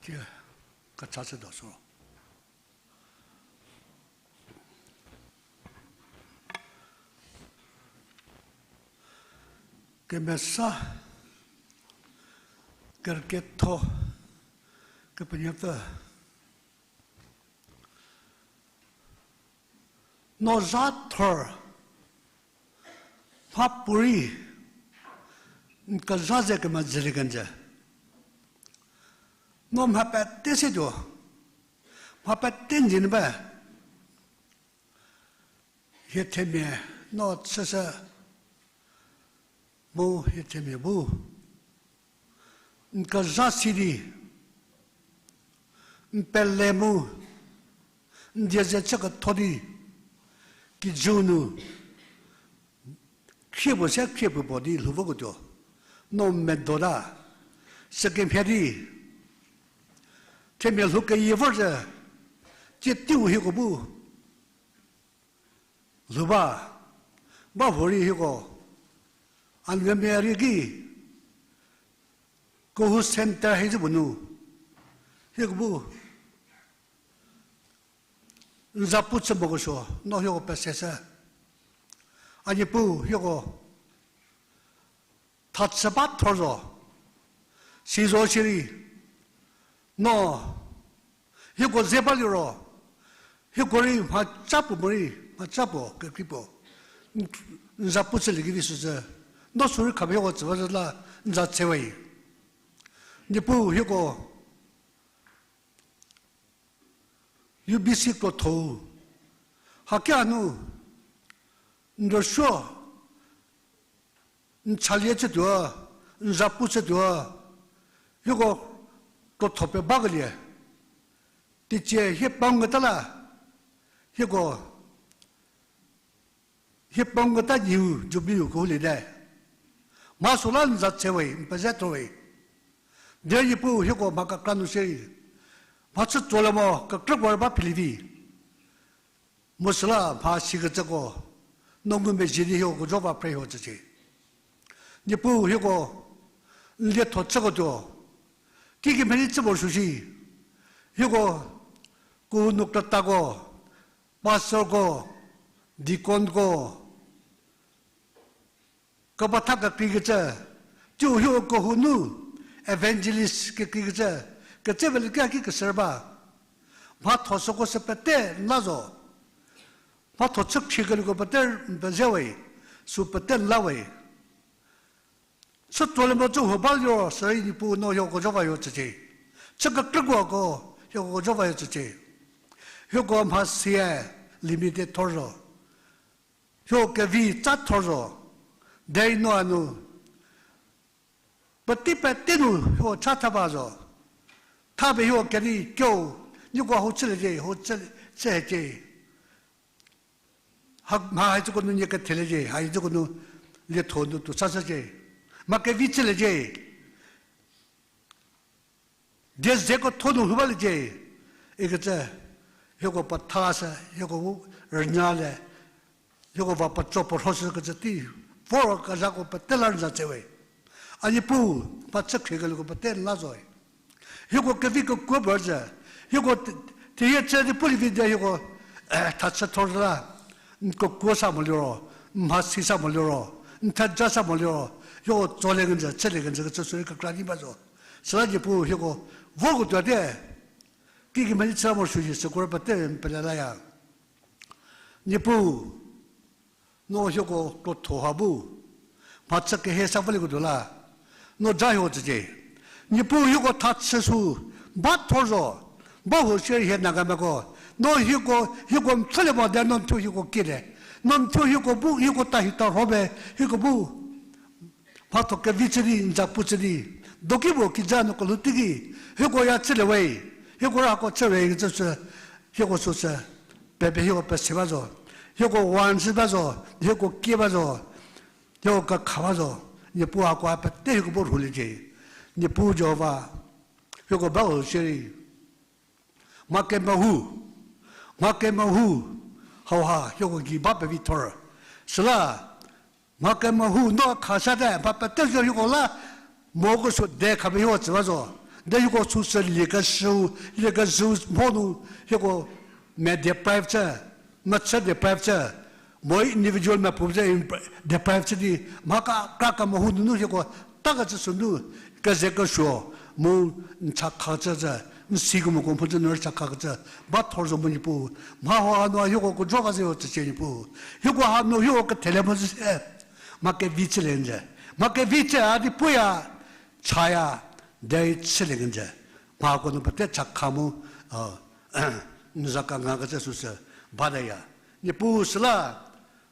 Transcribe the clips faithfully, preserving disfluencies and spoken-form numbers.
Tie, kecha chü do sü ro. Kemesa, kerükrietho, Kepenuopfü. No zha thor, mhapuorei, n kezha ze kemezhülie kenjü. No mha pete se tuo, mha pete njü nu ba. Hie themia no chüshü, mu hie themia bu n kezha si di, n pele mu, n die ze chü ketho di, kijü nu, khrie puo se khrie puo puo di lhou voketuo, no medota, sükemhie di, themia lhou keyie vor zhü, tsie teiu hieko bu lhou ba, ba huorei hieko, a ngamia rei ki, kehou center hie zhü puo nu, hieko bu n za pu chü mokesuo, no hieko peseshü. A Niepuu hieko thachü ba thor zo, si zo shierei, no, hieko ze baliro, hieko rei mhaca puo morei, mhaca puo, kekrei puo, n za pu chülie kevi süsü, no sü rei khapie hieko tsü ba zhü la, n za tse we. Niepuu hieko, U B C krotho-u, hakia nu, n rüsuo, n chalie chütuo, n za pu chütuo, hieko krotho pie bakelie, teicie hie pengou keta la, hieko, hie pengou keta nyiu, Jubilee-u kehouliete. Mha süla n za tse we, n peze thor we. Derei Niepuu hieko mha kekra nu shierei, mhachü tsolie mo kekrüko rei ba philievi. Mu süla mha sikecüko, no ngumezhie di hieko Jihova praise ho tsücie. Niepuu hieko, n lietho chüketuo, kikemhie di chü morosuo shi, hieko, kehou nu krütako, pastorko, deaconko, kepetha kekreikecü, tiu hieko kehou nu, evangelist kekreikecü, ketsepelikia ki keshü ba. Mhatho süko sü pete n la zo. Mhatho chü khriekelieko pete n peze we, sü pete n la we. Chü tsolie mo chü huo baliro, sürei Niepuu no hieko Jihova ho tsücie. Chü kekrüko ko, hieko Jihova ho tsücie. Hieko mha sie limited thor zo. Hieko kevi tsa thor zo. Derei no a nu, puotei pete nu hieko cha tha ba zo. Thapie hieko kedi keu, nieko hau chüliecie, hau chü, chüliecie. Ha, mha haicüko nu nie ketheliecie, haicüko nu lietho nu tuo sashücie. Mha kevi chüliecie. Die ze ketho nu lhou baliecie. Ikecü, hieko petha se, hieko bu rünya le, hieko va petso perhoshü kecü tei, vor kezhako pete la n za tse we. A Niepuu, mha chü khriekelieko pete n la zoe. Hieko kevi kekuo pezhü, hieko te-, theyie chü di pulievi de hieko, eh, thachü thor zo la, n kekuo sa moliro, n mhasi sa moliro, n theja sa moliro, hieko tsolie kenjü, chülie kenjü kecü sürei kekra nyi ba zo. Süla Niepuu hieko vorketuo te, kikemhie di chü morosuo shi süko rei pete n pele laya. Niepuu, no hieko krotho ha bu, mhachü kehie sa volieketuo la, no ja hieko tsücie. Niepuu hieko thachü sü, ba thor zo, ba huo shierei hie Nagamiako, no hieko, hieko n pfhülie mo de no n thuo hieko kielie, no n thuo hieko bu, hieko tahi tarho pie, hieko bu mhatho kevi chü di, n za pu chü di, doki puo kiza nu kelhou teiki, hieko ya chülie we, hieko rako chü we kecü sü, hieko süsü, pepie hieko pese ba zo, hieko wanzhü ba zo, hieko kie ba zo, hieko kekha ba zo, Niepuu hako ha pete hieko bu rhuliecie, Niepuu Jihova, hieko ba huo shierei. Mha kemehou, mha kemehou, hauha hieko gei ba pevi thor. Süla, mha kemehou no khashüte, mha pete zo hieko la, moko sü de khapie hieko tsü ba zo. Derei hieko süsü liekeshüu, liekeshüu mho nu, hieko me deprive chü, mechü deprive chü, mo individual mepu ze deprive chü di, mha kekra kemehou nunu hieko takecü sünu, keze kesuo, mu n cha khakecü, n sikemoko mhodzü nu rei cha khakecü, ba thor zo mu Niepuu, mha hau hanu hieko kejo ka ze ho tsücie Niepuu, hieko hanu hieko kethelie mhodzü se, mha kevi chülie n ze, mha kevi chü a di puya, chaya, derei chülie kenjü. Mhako nu pete chakha mu, n za kengakecü süsü, bateya. Niepuu süla,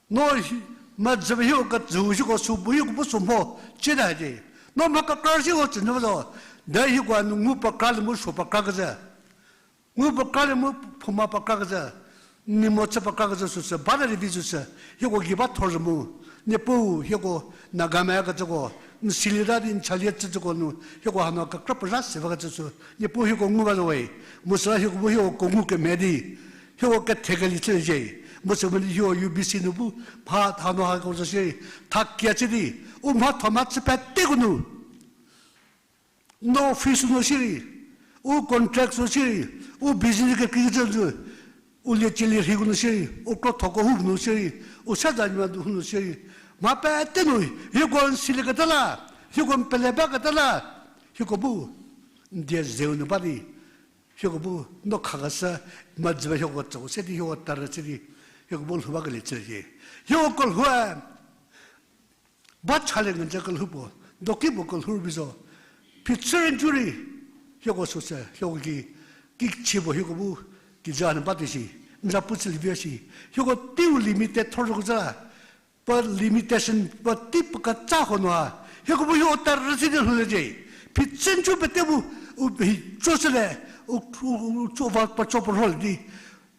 no hi, medzüpie hieko ketsüu hieko sü bu hieko bu sü mho, chieta di. No mha kekra hieko tsünyü zo, derei hieko nu ngu pekralie mu suo pekrakecü. Ngu pekralie mu phouma pekrakecü, n nei mo chü pekrakecü süsü, bate rei vi süsü, hieko gei ba thor zo mu. Niepuu, hieko Nagamia kecüko, n silieta di n chalie chücüko nu, hieko hanu kekra pezha se bakecü sü, Niepuu hieko ngu ba zo we, mu süla hieko bu hieko kengu kemhie di, hieko kethekelie chüliecie, mu sü mo di hieko U B C nu bu, mha hanu hako zo shierei, thakie chü di, u mhatho mhachü peteko nu no office nu shierei, u contract nu shierei, u business kekreikecü nu, u liecie lie rhiko nu shierei, u krotho kehou nu shierei, u sazanyü nu shierei, mha pete nu, hieko n silieketa la, hieko n pele baketa la, hieko bu n die zeu nu ba di, hieko bu no khakeshü, medzüpie hieko tsüko se di hieko tarü chü di, hieko bu lhou bakelie chücie. Hieko kelhoue, ba chalie kenjü kelhou puo, doki puo kelhou rei vi zo. Phichü rei ncu rei, hieko süsü, hieko ki, kichie puo hieko bu, kijü hanu bate shi, n za pu chülie vi shi, hieko teiu limited thor zokecü la, pa limitation, pa tei peketsa ho nu ha, hieko bu hieko tarü chü di lhouliecie. Phichü ncu pete bu, u hi cho shülie, u, u, u, cho va, pa cho puo rholie di,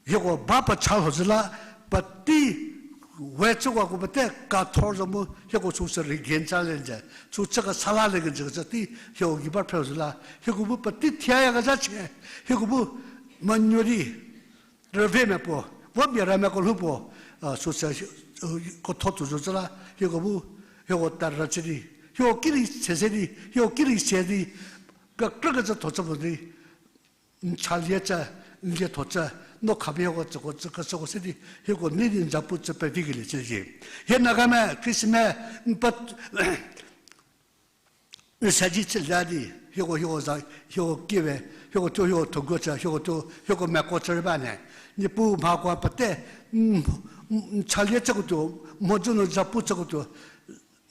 hieko ba pecha lho zhü la, puotei we chüko ko pete kathor zo mu, hieko süsü regain cha le kenjü, sü chü kesa lalie kenjü kecü tei, hieko gei ba phre zhü la, hieko bu puotei thiyakezha chie, hieko bu menuo di, rüvemia puo, vo mia ramia kelhou puo, süsü, ketho tuo zo zhü la, hieko bu, hieko tarü chü di, hieko ki rei se se di, hieko ki rei se di, kekrükecü tho chü puo di, n chalie chü, n lietho chü, no khapie hieko tsüko, tsükeshüko se di, hieko nei di n za pu chü pevikelie chücie. Hie Nagamia, Khristanmia, n pe, n saji chülie di, hieko, hieko za, hieko kiewe, hieko thuo, hieko thoguo chü, hieko thuo, hieko meko chü rei ba ne. Niepuu mhakoe pete, n, n, n chalie chüketuo, mhodzü nu za pu chüketuo,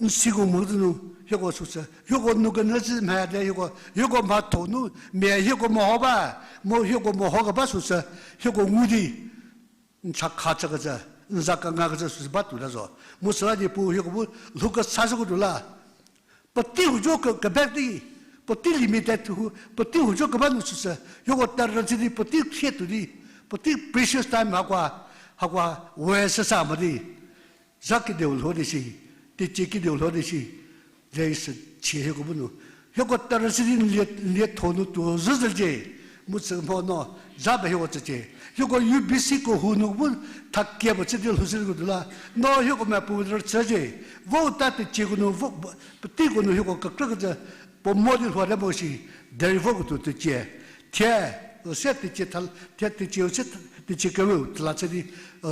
n siko mhodzü nu, hieko süsü, hieko nu kenyü chü mha de, hieko, hieko mhatho nu, mia hieko meho ba, mu hieko meho keba süsü, hieko ngu di, n chakha chükecü, n za kengakecü süsü ba tuota zo. Mu süla Niepuu hieko bu lhou kesa zhüketuo la, puotei huo zo ke, keba di, puotei limited hu, puotei huo zo keba nu süsü, hieko tarü chü di, puotei khrie tuo di, puotei precious time hakoa, hakoa, we süsa mo di, za kediu lho di shi, teicie kediu lho di shi, ze sü chie hieko bu nu. Hieko tarü chü di n lie, n lietho nu tuo zhüzhücie, mu sü mho no, za pie hieko tsücie. Hieko U B C kehou nu bu thakie puo chü di lhoushülieketuo la, no hieko mepu rüchücie. Vo ta teicieko nu, vo, puoteiko nu hieko kekrükecü, puo mo di lhou te mo shi, derei voketuo teicie. Thie, u se teicie tha, thie teicie u se teicie keweu thala chü di,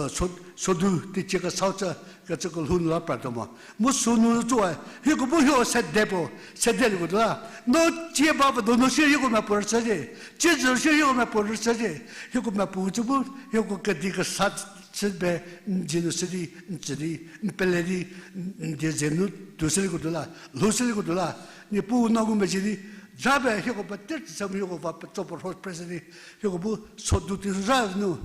so, sodu teicie kesau chü, kecü kelhou nu la pratuo mo. Mu sünu tsoe, hieko bu hieko sede puo, sedelieketuo la. No cie ba donu shie hieko mepu rüchücie. Cie zü shie hieko mepu rüchücie. Hieko mepu cü bu, hieko kedi kesa chü pie, n dzie nu shü di, n tsü di, n pele di, n, n die ze nu tuoshülieketuo la, lhoushülieketuo la. Niepuu no ngumezhie di, za pie hieko pete tsü mu hieko va petso puo rho prese di, hieko bu sodu tei zha nu,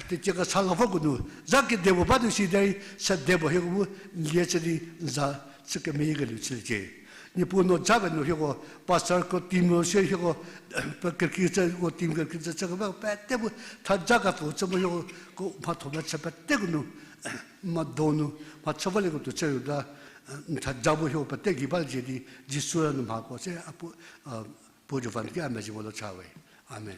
teicie kesa la voko nu, za kedipuo ba di shi derei, sede puo hieko bu n lie chü di n za chü kemeyiekelieu chücie. Niepuu no za pie nu hieko pastorko team nu shie hieko, pe kekreikecüko team kekreikecü chü keba pete bu, tha za kepfü chü mu hieko, ko mhatho mhachü peteko nu, mado nu, mhachü volieketuo chüu ta, n tha za bu hieko pete gei balie di, Jisu la nu mhako se a pu, a, puo Jovan ki a mezhie mo lo cha we. Amen.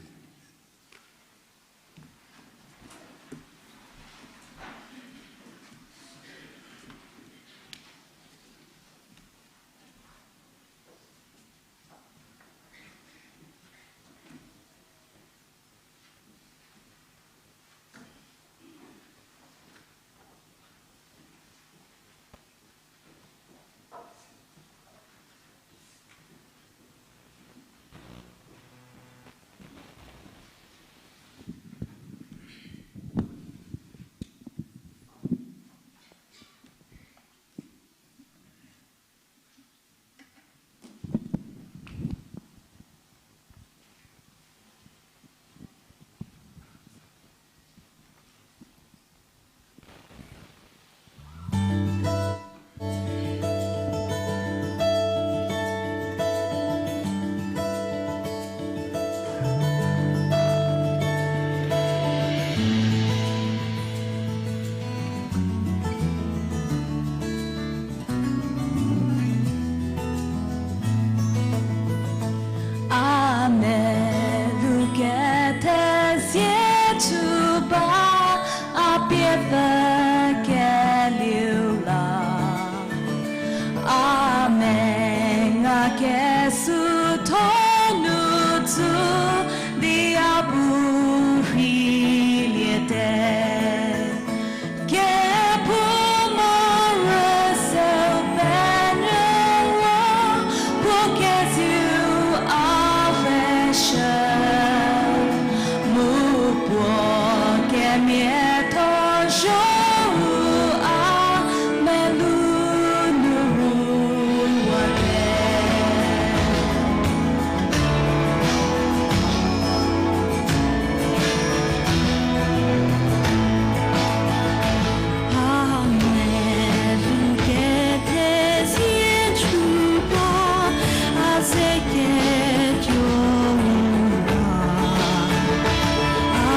shü, mu puo kemiatho zho-u a melou nu ru wate. A melou kethezie chü ba, a ze ketuo-u la, a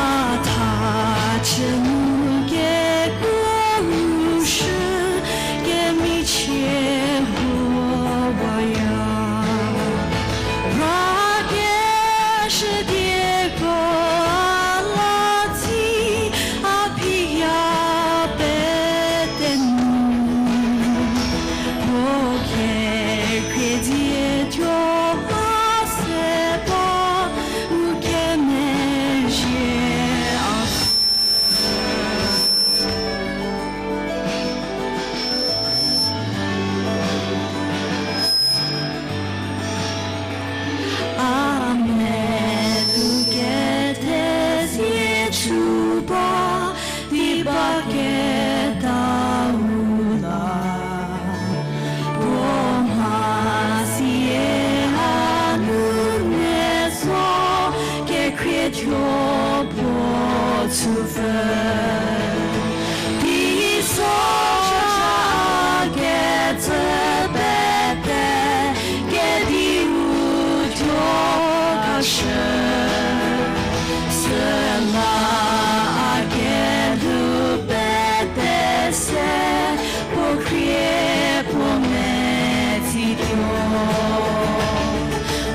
tha chü nu kekuo-u shü, kemichie huo waya. Ra keshüdieko a la tsi, a phiya pete nu, puo kekhrie dietuo a se ba, u kemezhie a A melou kethezie chü ba, di ba ketau la, puo mha sie a nu ne so, kekhrie thuo puo chüpfü. Teiso cha kecü pete kediu thuo khashü, süla a kelhou pete se puo khrie puo metsituo,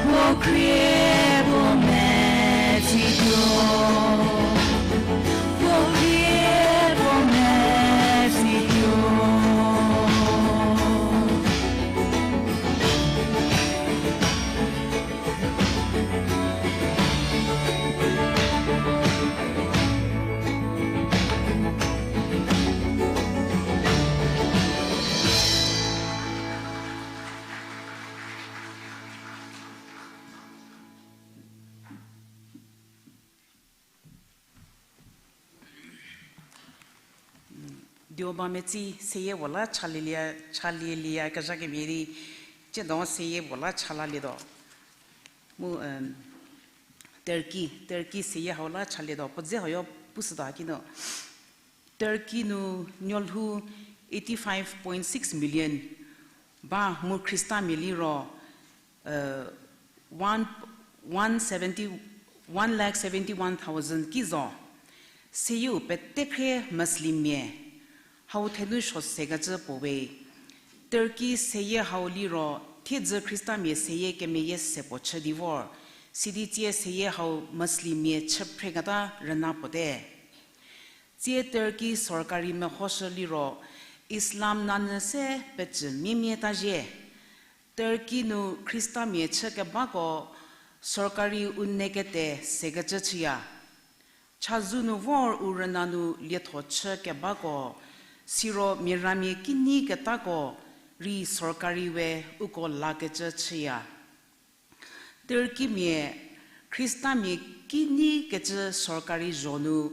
puo khrie puo metsituo, puo khrie puo metsituo. Dioba metsi seyie puo la chalielie, chalielie kezha kemhie di, tsiedo seyie puo la chalalietuo. Mu, em, Turkey, Turkey seyie hau la chalietuo, puo dze hau yo pushütuo kinu. Turkey nu nuolhou eighty five point six million ba mu Khristamia liro, one, one seventy, one lakh seventy one thousand ki zo. Seyieu pete khrie Muslimmia. Hau thenu suo sekecü puo we. Turkey seyie hau liro thiedzü Khristamia seyie kemeyie se puo chü di vor. Sidi tsie seyie hau Muslimmia chü phreketa rüna puote. Tsie Turkey sorkari mehoshü liro Islam nanyü se pecü miemieta zhie. Turkey nu Khristamia chü kebako sorkari u ne kete sekecü chüya. Chazou nu vor u rüna nu lietho chü kebako, siro mia ramia kinyi ketako rei sorkari we uko lakecü chüya. Turkeymia Khristamia kinyi kecü sorkari zho nu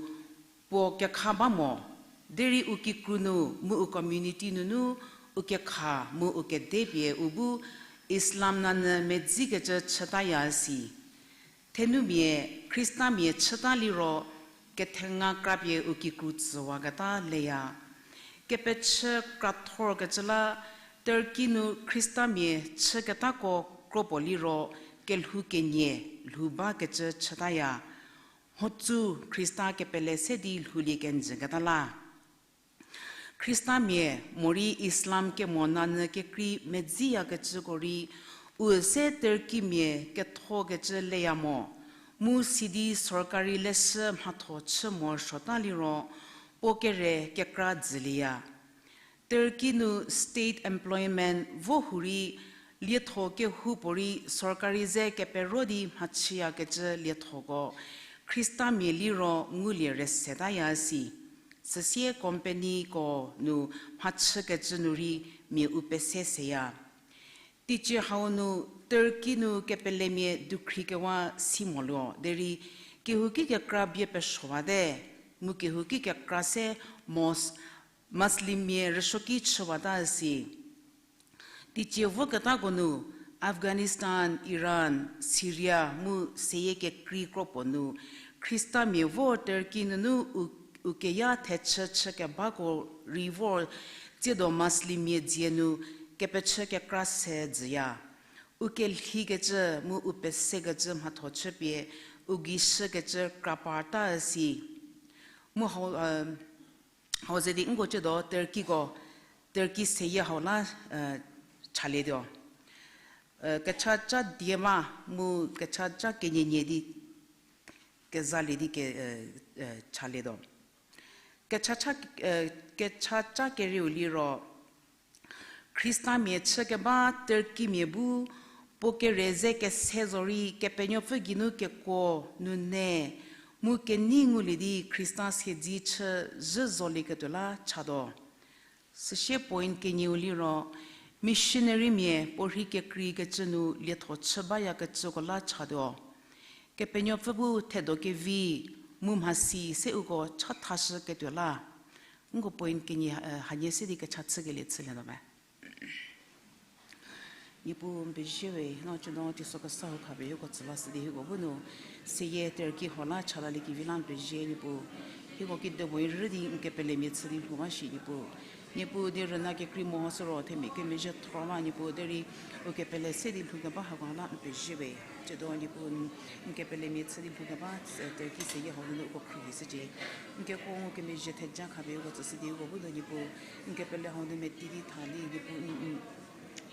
puo kekha ba mo, derei u kikru nu mu u community nunu u kekha mu u kedepie u bu Islam nanyü medzikecü chütaya si. Thenumia Khristamia chüta liro kethenga krapie u kikru tsüwaketa leya. Kepechü krathorkecü la Turkey nu Khristamia chüketako kropuo liro kelhou kenie lhou bakecü chütaya. Mhodzü Khrista kepele se di lhoulie kenjüketa la. Khristamia morei Islam kemo nanyü kekrei medziyakecüko rei u se Turkeymia kethokecü leya mo, mu sidi sorkari leshü mhatho chü morosuota liro puo kere kekra dzülieya. Turkey nu state employment vo hurei lietho kehoupuorei sorkari ze kepero di mhachüyakecü liethoko Khristamia liro ngulie resetaya si. Süsie companyko nu mhachükecü nu rei mia u pese seya. Teicie hau nu Turkey nu kepelemia dukhri kewa si moluo derei kehouki kekra bie pesuowate, mu kehouki kekra se mos-, Muslimmia rüsuoki chüwata si. Teicie voketako nu, Afghanistan, Iran, Syria mu seyie kekrei kropuo nu, Khristamia vor Turkey nunu u, u keya thechü chü kebako rei vor tsiedo Muslimmia dzie nu kepechü kekra se jüya. U kelhikecü mu u pesekecü mhatho chüpie, u gei shükecü kraparta si. Mu hau, hau ze di nko ciedo Turkeyko, Turkey seyie hau la chalietuo. Kechaca diema mu kechaca kenienie di kezalie di ke, chalietuo. Kechaca, kechaca kerieu liro, Khristamia chü keba Turkeymia bu, puo kere ze kese zorei Kepenuopfü geinu kekuo nunu, mu kenei ngulie di Khrista siedzi chü zhü zolieketuo la chatuo. Süsie point kenieu liro, missionarymia puo rhei kekreikecü nu lietho chü bayakecüko la chatuo. Kepenuopfü bu thedo kevi, mu mhasi se uko chathashüketuo la. Nko point kenie, hanie se di kecha chükelie chülietuo me. Niepuu n pezie we, no cüno teiso kesa hau khapie hieko tsü la shü di hieko bu nu, seyie Turkey hau la chalalie kevi la n pezie Niepuu, hieko kidepuorei rü di n kepelemia chü di lhou ba shi Niepuu. Niepuu di rüna kekrei mo ha sü ro themia kemezhie thor la Niepuu derei u kepele se di lhoukeba hako la n pezie we. Cüdo Niepuu n kepelemia chü di lhoukeba, Turkey seyie hau nunu uko khruohi shücie. N kekuo ngukemezhie theja khapie uko tsüshü di uko bu nu Niepuu, n kepele hau nu meti di tha di Niepuu,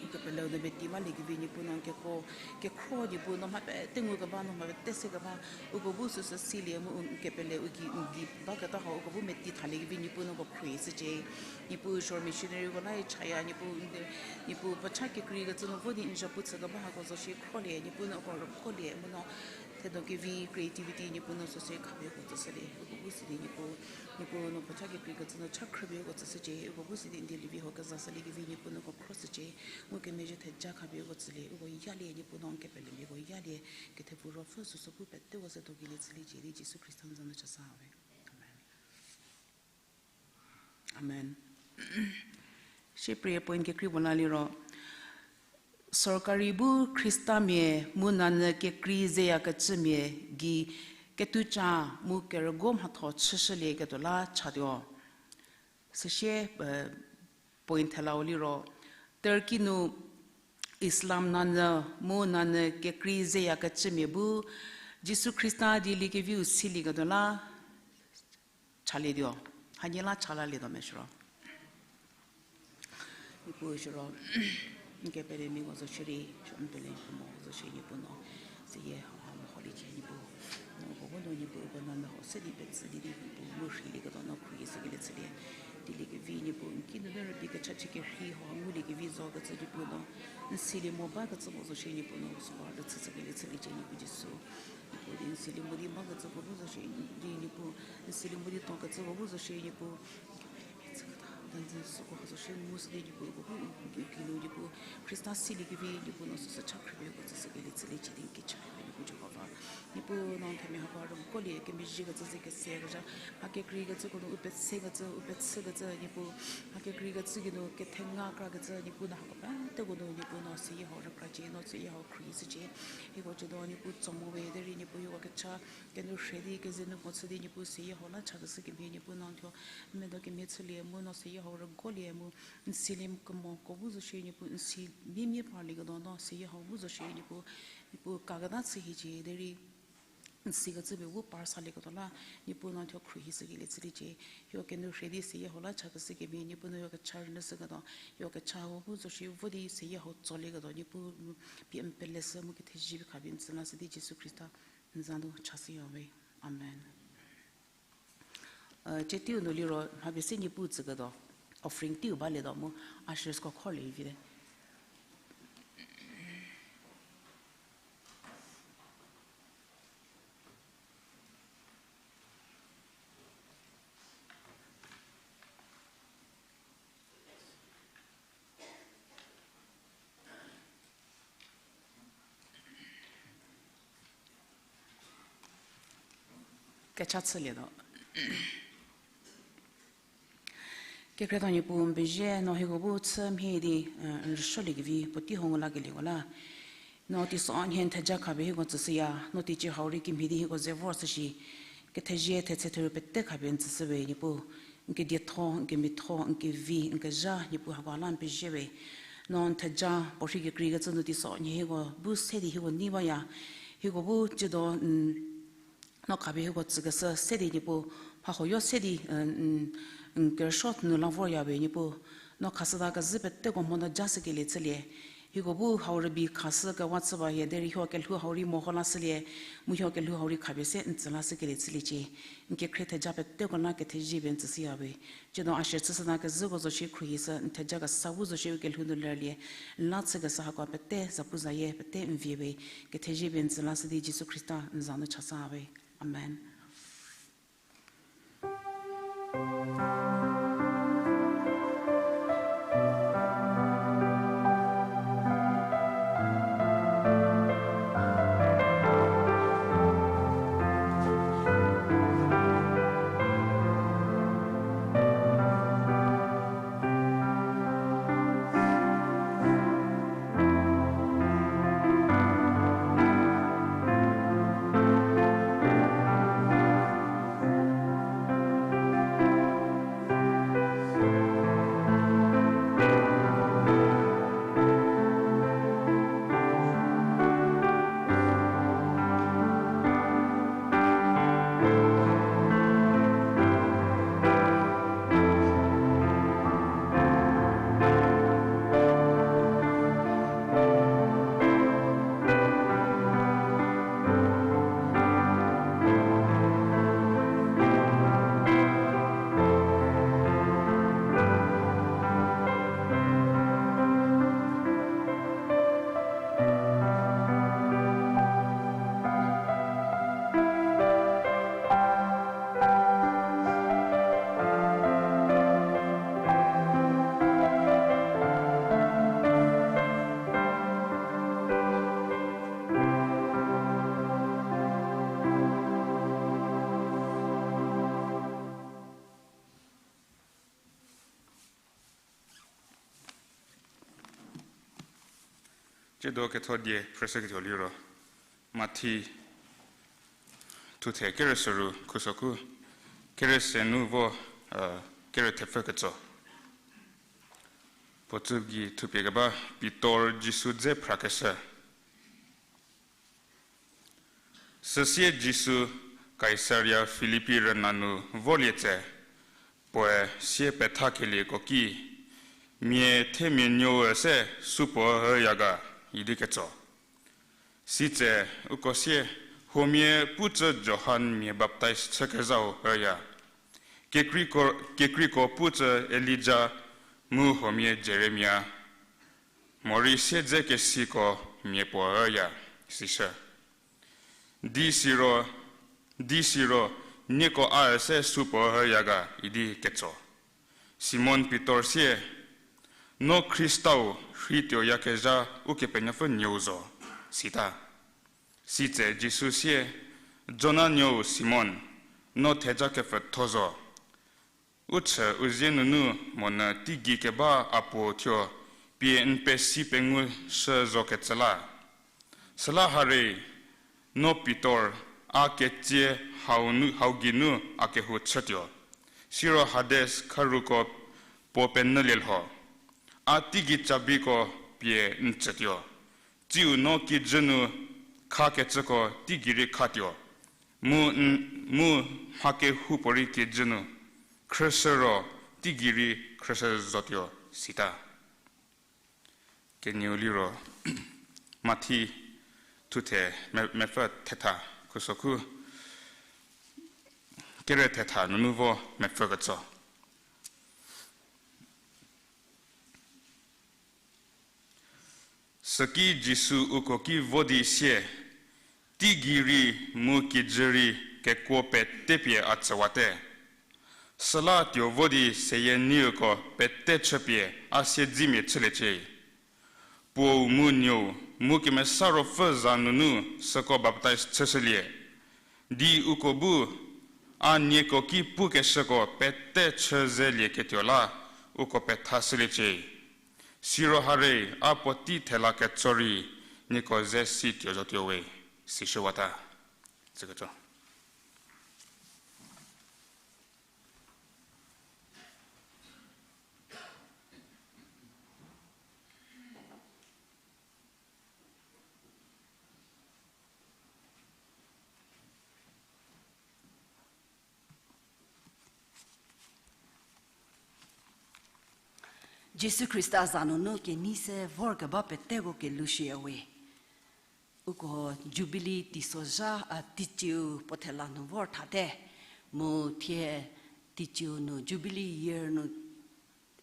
n kepele hau nu meti maliekevi Niepuu no n kekuo, kekhro Niepuu no mha pete ngukeba no mha pete sekeba, uko bu süsü silie mu n kepele u gei, n gei baketa hau uko bu meti thaliekevi Niepuu no uko khruohi shücie. Niepuu short missionaryko la chaya Niepuu, Niepuu puo cha kekreikecü nu vo di n zhapu chükeba hako zo shie khrolie Niepuu no uko rükolie mu no thedo kevi creativity Niepuu no süsü khapie uko tsüshülie uko bu sidi Niepuu, Niepuu no puo cha kekreikecü nu cha khrüpie uko tsüshücie uko bu sidi n die lievi hau keza shüliekevi Niepuu no uko khro shücie. Ngukemezhie theja khapie uko tsülie uko yalie Niepuu no n kepelemiako yalie, kethepfu ruopfü süsü bu peteko se dokelie chüliecie di Jisu Khrista n za nu chasa we. Amen. Amen. Sie prayer point kekrei puo la liro, sorkari bu Khristamia mu nanyü kekrei zeyakecümia gei ketuca mu kerügo mhatho chüshülieketuo la chatuo. Süsie point thelau liro, Turkey nu Islam nanyü mu nanyü kekrei zeyakecümia bu Jisu Khrista dieliekeviu silieketuo la chalietuo. Hanie la cha lalietuo me siro. Niepuu siro, n kepelemiako zo shierei, n pele kemo zo shie Niepuu no, seyie hau ha meholiecie Niepuu. No uko bu nu Niepuu uko nanyü hau se di petsü di di Niepuu mu rheilieketuo no khruohi shükelie chülie. Dieliekevi Niepuu n kinu nu rübei kecha chü kerhei hau ha nguliekevi zokecü Niepuu no, n silie mo bakecü mo zo shie Niepuu no süko rüchü chükelie chüliecie Niepuu Jisu. Niepuu di n silie mo di bakecüko bu zo shie di Niepuu, n silie mo di tokecüko bu zo shie Niepuu. Kepelemiako chüketa den süko ha zo shie mu sü di Niepuu uko bu n kinu Niepuu Khrista siliekevi Niepuu no süsü cha khrüpie uko tsüshükelie chüliecie di n kecha pie Niepuu Jihova. Niepuu no n themia hako rükolie kemezhiekecü ze kesekezha, mha kekreikecüko nu u petsekecü u petshükecü Niepuu, mha kekreikecü geinu kethenga krakecü Niepuu no hako peteko nu Niepuu no seyie hau rükracie no seyie hau khruohi shücie. Hieko cüdo Niepuu tso mo we derei Niepuu hieko kecha kenu rhe di keze nu mo chü di Niepuu seyie hau la chakeshü kemhie Niepuu no n thuo medo kemhie chülie mu no seyie hau rükolie mu n silie kemoko bu zo shie Niepuu n si miemie parlieketuo no seyie hau bu zo shie Niepuu, Niepuu kaketa chü hiecie derei n sikecü pie bu par salieketuo la Niepuu no n thuo khruohi shükelie chüliecie. Hieko kenu rhe di seyie hau la chakeshü kemhie Niepuu no hieko kecha rünyüshüketuo, hieko kecha hau bu zo shie vo di seyie hau tsolieketuo Niepuu pie n peleshü mu kethezie pie khapie n tsü la shü di Jisu Khrista n za nu chashüya we. Amen. Tsie teiu nu liro mha pie se Niepuu tsüketuo, offering teiu balietuo mu ushersko khorlie vite. Kecha chülietuo. Kekhrietho Niepuu, n pezie no hieko bu chü mhie di, eh, n rüsuoliekevi puotei ho ngu lakelieko la. No teisonhie n theja khapie hieko tsüshüya, no teicie hau rei kimhie di hieko ze vor shüshi. Kethezie thetse theru pete khapie n tsüshüwe Niepuu, n kedietho, n kemiatho, n kevi, n kezha, Niepuu hako la n peziewe. No n theja puorhi kekreikecü nu teisonhie hieko bu se di hieko nei baya. Hieko bu tsiedo, n no khapie hieko tsükeshü se di Niepuu, mha huoyo se di, n, n kerüsuo nu la voryawe Niepuu. No khashüta kezhü peteko mho no ja shükelie chülie. Hieko bu hau rübei khashü kewa chü ba hie derei hieko kelhou hau rei meho lashülie, mu hieko kelhou hau rei khapie se n tsü lashükelie chüliecie. N kekhrie theja peteko la kethezie pie n tsüshüyawe. Tsiedo a shie chüshüta kezhüko zo shie khruohishü, n theja kesa bu zo shie u kelhou nu lerlie. N la chükeshü hako pete zapuzayie pete n vie we. Kethezie pie n tsü lashü di Jisu Khrista n za nu chasa we. Amen. Tsiedo ketho die phrüshüketuo liro, Mathi thuthe kerüsüru khusoku, kerüse nu vo, eh, kerethepfü ketso. Puo tsü gei thupie keba, Pitor Jisu dze phrakeshü. Süsie Jisu Kaisaria Filipi rüna nu vorlie tse, puoe sie pethakelieko ki, Mia themia nuoe se supuo üya ga? idi ketso. Sitse uko sie, Huomia pucü Johan mia baptaiz chükezhau üya, kekreiko, kekreiko pucü Elija, mu huomia Jeremia, morei siedzekesiko mia puo üya, sishü. Di siro, di siro, nieko a üse supuo üya ga? idi ketso. Simon Pitor sie, No Khristau rheituoyakezha Ukepenuopfü Nuou zo, sita. Sitse Jisu sie, Jona nuou Simon, no theja kepfütho zo. U chü u zie nunu monyü teigei keba a Puo thuo pie n pesi pengushü zokecü la. Süla harei, no Pitor, a ketsie hau nu, hau geinu a kehou chütuo. Siro Hades kharuko puo penyülie lho. A teigei cabiko pie n tsütuo. Tsiu no kijü nu khakecüko teigei rei khatuo. Mu n, mu mha kehoupuorei kijü nu khrüshü ro teigei rei khrüshü zotuo, sita. Kenieu liro, Mathi thuthe me-, mepfü thetha, khusoku kere thetha nunu vo mepfü ketso. Süki Jisu uko ki vo di sie, Teigei rei mu kijü rei kekuo petepie a tsüwate. Süla tuo vo di seyie nieko pete chüpie a siedzemia chüliecie. Puou mu Nuou mu Kemesa Ruopfü za nunu süko baptaiz chüshülie, di uko bu A nieko ki pukeshüko pete chü zelieketuo la uko pethashüliecie. Siro hare a puotei thela ketso rei nieko ze si tuo zotuo we, sishüwata. Tsüketso. Jisu Khrista za nunu kenei se vorkeba peteko kelushüya we. Uko Jubilee teisozha, a, teicieu puo thela nu vor thate, mu thie teicieu nu Jubilee year nu,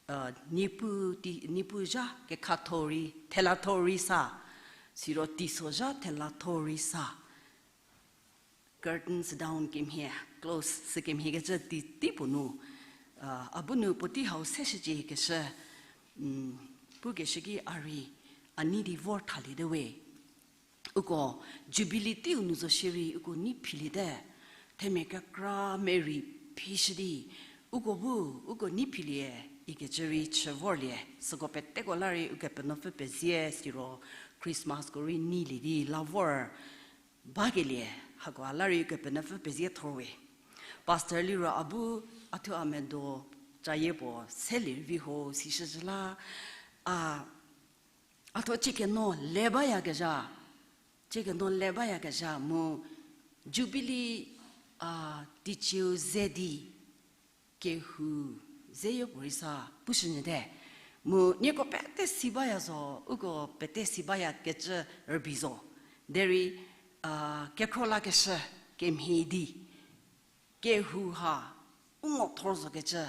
a, niepu, tei, niepu zha kekhatho rei, thelatho rei sa, siro teisozha thelatho rei sa. Curtains down kemhie, close sü kemhiekecü tei, tei puo nu, a, a bu nu puotei hau seshücie keshü, pukeshü ki a rei, a nei di vor thaliete we. Uko Jubilee teiu nu zo shierei uko nei philiete, themia kekra merei phishü di, uko bu, uko nei philie, ikecü rei chü vorlie, süko peteko la rei Ukepenuopfü pezie siro Christmas ko rei neilie di la vor bakelie, hako a la rei Ukepenuopfü pezie thor we. Pastor liro a bu a thuo a medo cayie puo selie rüvi ho sishüzhü la, a, a thuo ciekeno le bayakezha, ciekeno le bayakezha mu Jubilee, a, teicieu ze di kehou zeyopuorei sa pushünyüte. Mu nieko pete si baya zo, uko pete si bayakecü rübei zo. Derei, a, kekhro lakeshü kemhie di kehou ha u ngo thor zokecü,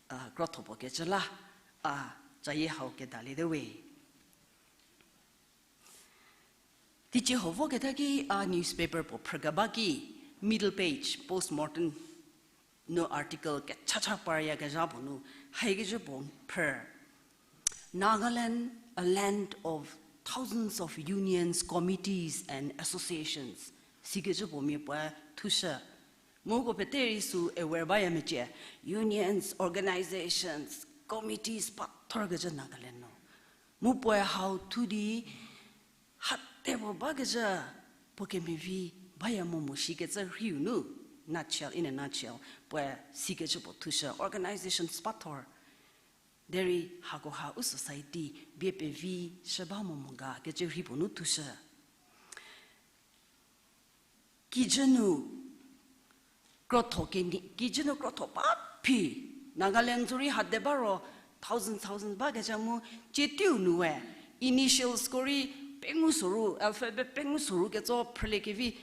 a, krotho puo kecü la, a, cayie hau kedaliete we. Teicie ho voketa ki a newspaper puo phrükeba ki, middle page, postmortem nu article kechacha paryakezha puo nu, haikecü puo phrü, Nagaland, a land of thousands of unions, committees and associations, sikecü puo mia puoe thushü. Mu uko pete rei sü aware baya mecie, unions, organizations, committees pathorkecü Nagaland nu. Mu puoe hau thu di, hate puo bakecü, puo kemevi baya mo mo shikecü rhiu nu, nutshell, in a nutshell, puoe sikecü puo thushü, organizations pathor. Derei hakoha u society bie pevi shü ba mo mo ga kecü rhi puo nu thushü. Kijü nu krotho kenie, kijü nu krotho ba phi, Nagaland zorei hade ba ro, thousand thousand bakecü mu, tsie teiu nu we, initials ko rei pengou soru, alphabet pengou soru ketso phrüliekevi,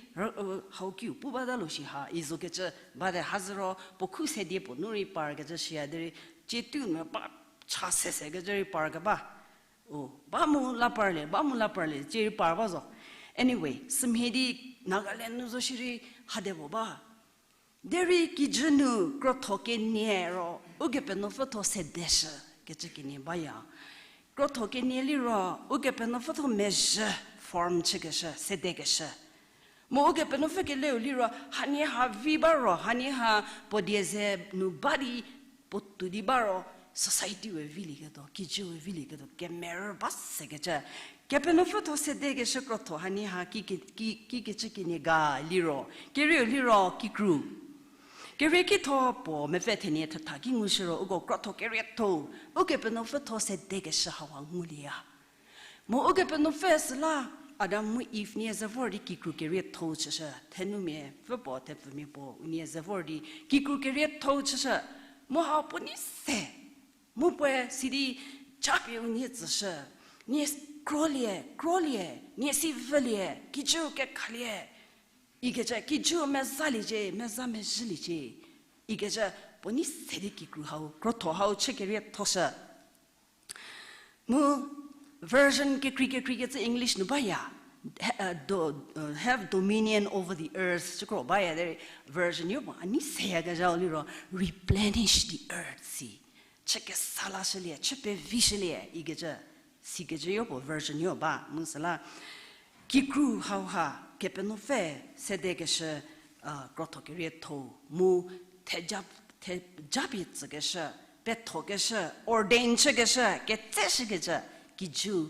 hau kiu pu bata lo shi ha, i zokecü bate hazü ro, puo khu sedie puo nu rei parkecü shia derei, tsie teiu nu ba cha sese kecü rei parkeba. O, ba mu la parlie, ba mu la parlie, tsie rei par ba zo. Anyway, sümhie di Nagaland nu zo shierei hade puo ba. Derei kijü nu krotho kenie ro, Ukepenuopfü thuo sedeshü kecü kenie baya. Krotho kenie liro, Ukepenuopfü thuo mezhü form chükeshü, sedekeshü. Mu Ukepenuopfü keleu liro, hanie ha vi ba ro, hanie ha puo die ze nu ba di, puo tou di ba ro, society we vilieketuo, kijü we vilieketuo, kemerü ba sekecü. Kepenuopfü thuo sedekeshü krotho hanie ha ki, ki, ki, kikecü kenie ga liro, kerieu liro kikru. Kerie kitho puo mepfü thenie thetha ki ngushü ro uko krotho kerietho, Ukepenuopfü thuo sedekeshü hawa ngulieya. Mu Ukepenuopfü süla Adam mu Eve nie ze vor di kikru kerietho chüshü, thenumia pfü puo, thepfumia puo, unie ze vor di kikru kerietho chüshü, mu hau puo nei se. Mu puoe sidi chapie unie tsüshü, nie krolie, krolie, nie si vülie, kijüu kekhalie, ikecü kijüu mezaliecie, meza mezhüliecie, ikecü puo nei se di kikru hau, krotho hau chü keriethoshü. Mu version kekrei kekreikecü English nu baya, ha-, uh, do-, uh, have dominion over the earth, cükro baya derei version yo puo a nei seyakezhau liro replenish the earth si. Chü kesa lashülie, chü pevishülie, ikecü, sikecü yo puo version yo ba, mu süla kikru hauha, Kepenuopfü sedekeshü, krotho kerietho mu theja, thejapie tsükeshü, pethokeshü, ordain chükeshü, ketseshükecü, kijü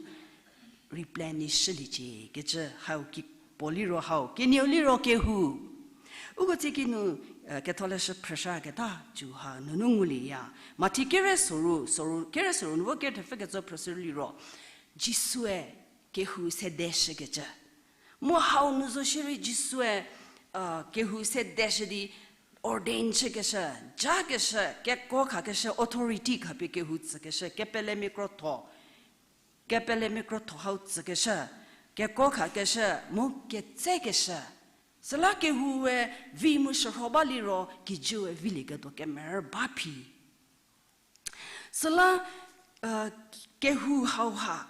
replenish chüliecie kecü hau ki puo liro hau kenieu liro kehou. Uko tsie kinu, ketholeshü phrüshüketa cü ha nunu ngulieya. Mathi kere soru, soru, kere soru nu vo kere thepfü ketso phrüshü liro, Jisue kehou sedeshükecü. Mu hau nu zo shierei Jisue, kehou sedeshü di ordain chükeshü, jakeshü, kekuo khakeshü, authority khapie kehou tsükeshü, kepelemia krotho, kepelemia krotho hau tsükeshü, kekuo khakeshü, mu ketsekeshü. Süla kehoue vi mu shürho ba liro, kijüe vilieketuo kemerü ba phi. Süla, kehou hauha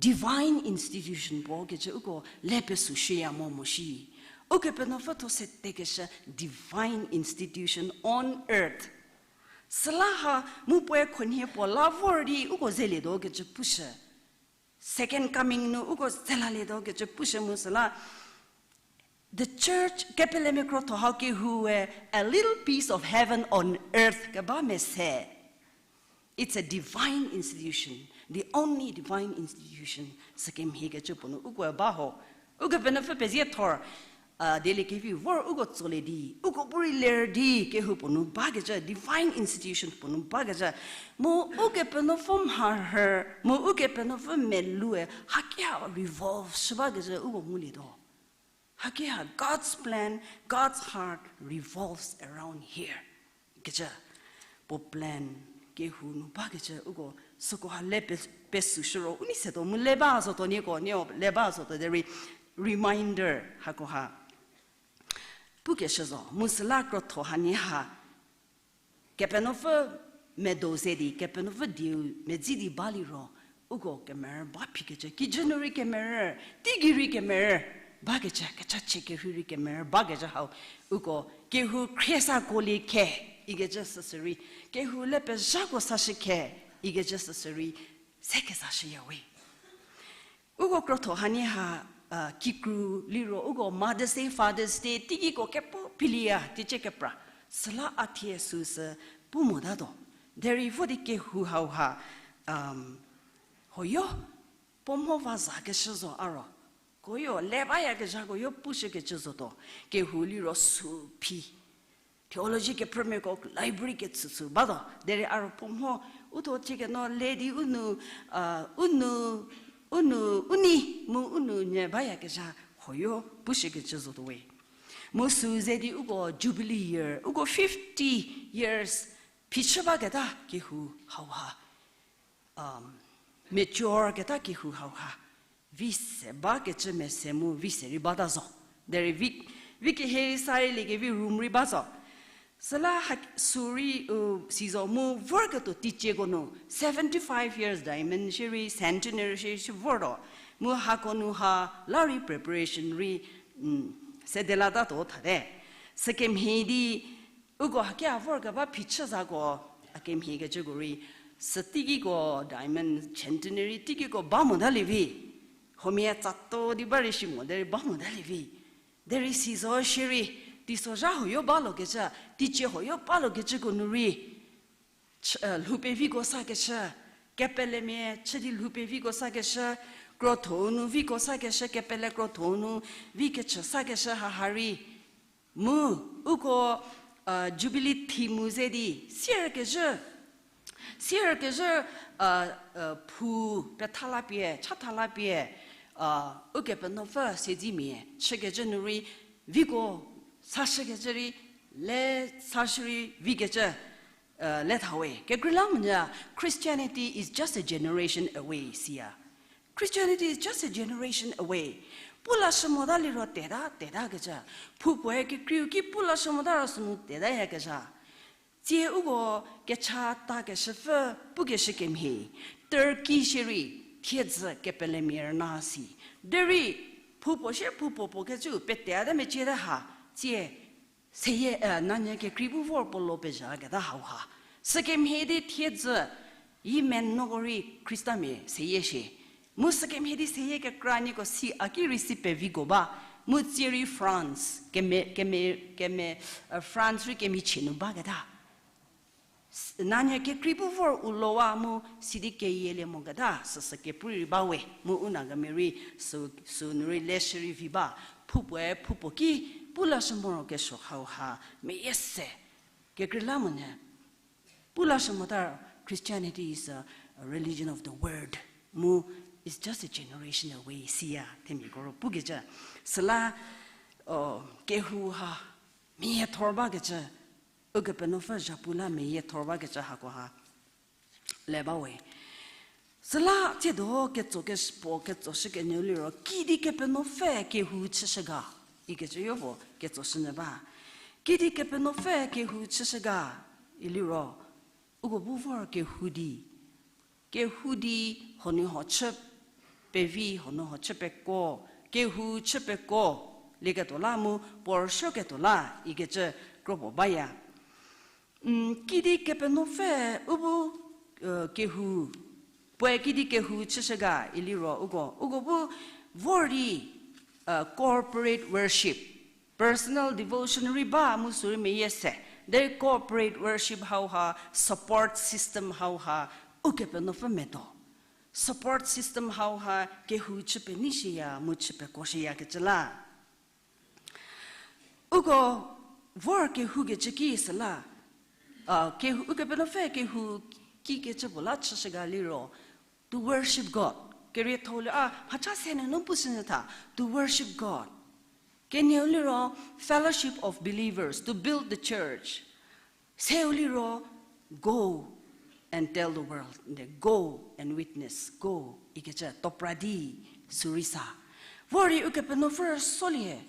divine institution puo kecü uko le pesü shüya mo mo shi. Ukepenuopfü thuo setekeshü divine institution on earth. Süla ha mu puoe khunhie puo la vor di uko zelietuo kecü pushü. Second coming nu uko zelalietuo kecü pushü mu süla the church, kepelemia krotho hau kehoue a little piece of heaven on earth keba mese. It's a divine institution, the only divine institution, sükemhie kecü puo nu uko ba ho. Ukepenuopfü pezie thor, dieliekevi vor uko tsolie di, uko bu rei ler di kehou puo nu bakecü, divine institution puo nu bakecü. Mu Ukepenuopfü mharhü, mu Ukepenuopfü meloue haki ha revolve shü bakecü uko ngulietuo. Haki ha God's plan, God's heart revolves around here kecü. Puo plan kehou nu bakecü uko süko ha le pe, pesü shüro u nei setuo mu le ba zotuo nieko, nieko le ba zotuo derei reminder hakoha pukeshü zo, mu süla krotho hanie ha Kepenuopfü medo ze di, Kepenuopfü dieu medzi di ba liro, uko kemerü ba phikecü, kijü nu rei kemerü, teigei rei kemerü bakecü, kechachie kerhei rei kemerü bakecü hau, uko kehou khriesako lie khe ikecü süsü rei, kehou le pezhako sashü khe ikecü süsü rei, se kezashüya we. Uko krotho hanie ha, kikru liro uko Mother's Day, Father's Day, teigiko kepu pilieya, teicie kepra. Süla a thie süsü pu motatuo. Derei vo di kehou hauha, hoyo, puo mho va zakeshü zo a ro. Koyo, le bayakezhako yo pushükecü zotuo. Kehou liro sü phi. Theology kephrümiako library kechüchü batuo. Derei a ro puo mho, uthuo ciekeno le di u nu, u nu, u nu, u nei, mu u nu nyü bayakezha hoyo pushükecü zotuo we. Mu sü ze di uko Jubilee year, uko fifty years phichü baketa kehou hauha, mature keta kehou hauha, vi se bakecü mese mu vi se rei bata zo. Derei vi, vi kehe rei sa rei liekevi room rei ba zo. Süla ha sü rei, u, si zo mu vorketuo teicieko nu, seventy-five years diamond shierei, centenary shierei shi vortuo. Mu hako nu ha la rei preparation rei, sedelatatuo thate. Sükemhie di, uko haki a vorkeba phichü zako, a kemhiekecüko rei, sü teigiko diamond, centenary teigiko ba motalie vi. Huomia tsato di ba rei shi mo derei ba motalie vi. Derei si zo shierei, teisozha hoyo balokecü, teicie hoyo balokecüko nu rei, lhou peviko sakeshü, kepelemia chü di lhou peviko sakeshü, krotho-u nu viko sakeshü, kepele krotho-u nu vikechü sakeshü haha rei. Mu uko, Jubilee theme-u ze di, sierkezhü, sierkezhü, phu petha la pie, chatha la pie, Ukepenuopfü siedzimia chükecü nu rei, viko sashükecü rei, le sashü rei vikecü, le tha we. Kekreilamonyü, Christianity is just a generation away, siya. Christianity is just a generation away. Pu lashü mota liro teta, tetakecü. Phu puoe kekreiu ki pu lashü mota ro sünu tetayakezha. Tsie uko kecha takeshüpfü pukeshü kemhie, Turkey shierei thiedzü kepelemia rüna si. Derei phu puo shie phu puo puo kecü pete ata mecieta ha, tsie seyie, nanyü kekrei bu vor puo lo pezhaketa hauha. Sükemhie di thiedzü, yi menuoko rei Khristamia seyie shie. Mu sükemhie di seyie kekra nieko si a ki rei si peviko ba. Mu tsie rei France, keme, keme, keme, France rei kemichie nu baketa. Nanyü kekrei bu vor u lowa mu sidi keyielie moketa, süsü kepu rei ba we, mu u Nagamia rei sü, sünu rei leshü rei vi ba, phupuoe phupuo ki, pu lashü morokesuo hauha, meyie se, kekreilamonyü. Pu lashü mota Christianity is a, a religion of the word. Mu, it's just a generation away, siya, themiako ro pukecü. Süla, o, kehou ha, meyie thor bakecü, Ukepenuopfü zhapu la meyie thor bakecü hakoha le ba we. Süla tsiedo ketso kepuo ketsoshü kenyü liro, kidi Kepenuopfü kehou chüshü ga, ikecü yopuo ketsoshünyü ba. Kidi Kepenuopfü kehou chüshü ga, iliro, uko bu vor kehou di, kehou di honu ho chü pevi, honu ho chü pekuo, kehou chü pekuo, lieketuo la mu, puo rüsuoketuo la, ikecü kropuo baya. Kidi Kepenuopfü u bu, kehou, puoe kidi kehou chüshü ga iliro uko, uko bu vor di, corporate worship, personal devotion rei ba mu sü rei meyie se, derei corporate worship hauha, support system hauha, Ukepenuopfü medo. Support system hauha kehou chü penei shüya mu chü pekuo shüyakecü la. Uko vor kehoukecü ki süla, a, kehou, Ukepenuopfü kehou kikecü puo la chüshü ga liro, to worship God. Kerietho-u liro, a, mhacha se nunu pushünyü tha, to worship God. Kenieu liro, fellowship of believers, to build the church. Seu liro, go and tell the world, go and witness, go, ikecü topra di, sü rei sa. Vor rei Ukepenuopfü rüsolie,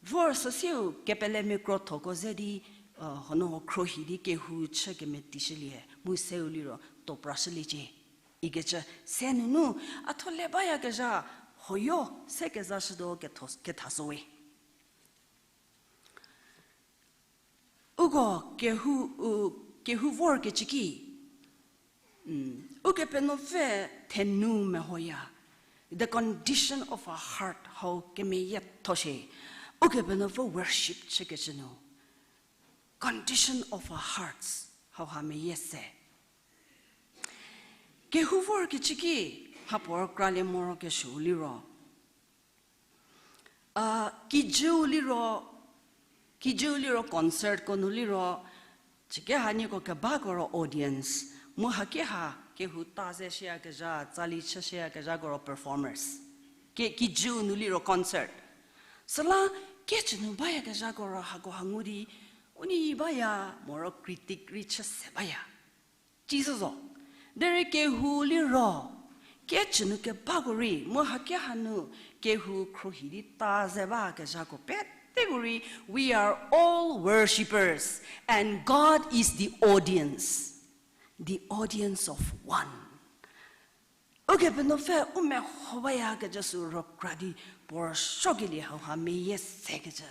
vor süsieu kepelemiakrotho-ko ze di, honu ho khruohi di kehou chü kemetishülie, mu seu liro toprashüliecie, ikecü se nunu, a tho le bayakezha, hoyo, se kezashütuo ketho, ketha so we. Uko kehou, u, kehou vorkecü ki, Ukepenuopfü thenu mehoya, the condition of our heart hau kemeyietho shie, Ukepenuopfü worship chükecü nu, condition of our hearts hauha meyie se. Kehou vorkecü ki, mhapuo rükralie morokesuou liro, a, kijüu liro, kijüu liro concertko nu liro, cükeha nieko kebako ro audience, mu hakeha kehou ta ze shüyakezha, tsali chü shüyakezhako ro performers. Ke, kijüu nu liro concert. Süla kecü nu bayakezhako ro hakoha ngu di, u nei baya, moro critic rei chü se baya. Tsizo zo. Derei kehou liro, kecü nu kebako rei, mu hakeha nu kehou khruohi di ta ze bakezhako peteko rei, we are all worshippers, and God is the audience, the audience of one. Ukepenuopfü u meho bayakecü sü rükra di puo rüsuokelie hauha meyie sekecü.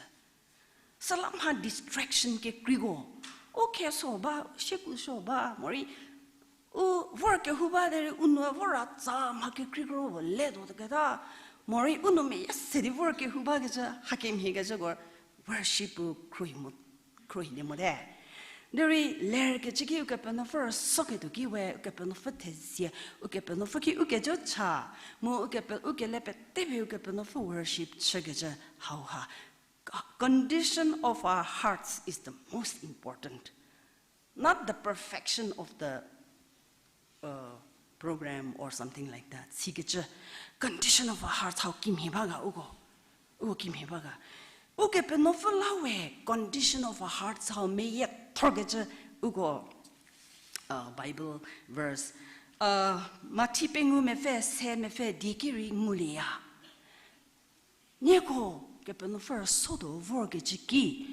Süla mha distraction kekreiko, u khe so ba, sieku so ba, morei u vor kehou ba derei u nu vor a tsa mha kekreiko letuo keta, morei u nu meyie se di vor kehou bakecü, hakemhiekecüko worship-u khruohi mo, khruohilie mote. Derei lerkecü ki Ukepenuopfü rüsuoketuo ki we, Ukepenuopfü thezie, Ukepenuopfü ki u kejo cha, mu ukepe, u kele petepie Ukepenuopfü worship chükecü hauha. Condition of our hearts is the most important. Not the perfection of the, uh, program or something like that. Sikecü condition of our hearts hau kimhie ba ga uko. Uko kimhie ba ga. Ukepenuopfü la we condition of our hearts hau meyiethorkecü uko, uh, Bible verse, uh, Mathi pengou mepfü se mepfü die ki rei ngulieya. Nieko Kepenuopfü rüsuotuo vorkecü ki,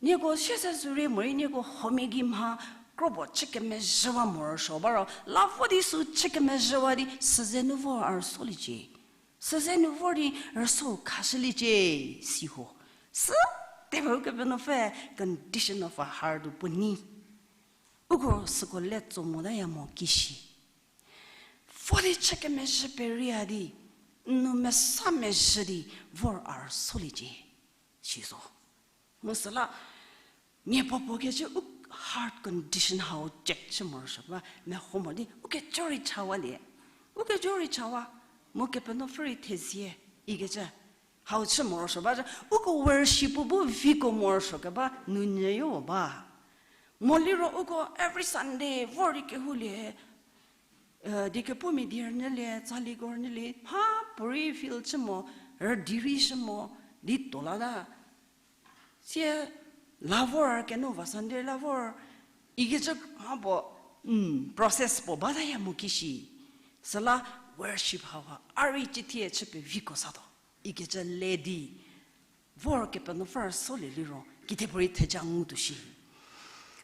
nieko siese sürei morei nieko huomia gei mha kropuo chü kemezhüwa morosuo ba ro, la vo di sü chü kemezhüwa di süze nu vor a rüsuoliecie. Süze nu vor di rüsuo khashüliecie, siho. Sü tepeu Kepenuopfü condition of our heart-u puo nei. Uko süko le tso motaya mo kishi. Vo di chü kemezhü peria di, nu mesa mezhü di vor a rüsoliecie, si zo. Mu süla, miapuopuo kecü u heart condition hau check chü morosuo ba, meho mo di, u kejo rei chawalie. U kejo rei chawa, mu Kepenuopfü rei thezie, ikecü. Hau chü morosuo ba, uko worship bu viko morosuo keba, nu nyüyo ba. Moliro uko every Sunday, vor di kehoulie, di kepumia die rünyülie, tsaliko rünyülie, mha puorei feel chü mo, rüdi rei shü mo, di tuo lata. Sie la vor kenu va Sunday la vor, ikecü mha puo, process puo bataya mo kishi. Süla worship hauha, a rei cithie chü peviko sato. Ikecü le di, vor Kepenuopfü rüsolie liro, kedipuorei theja ngutuo shi.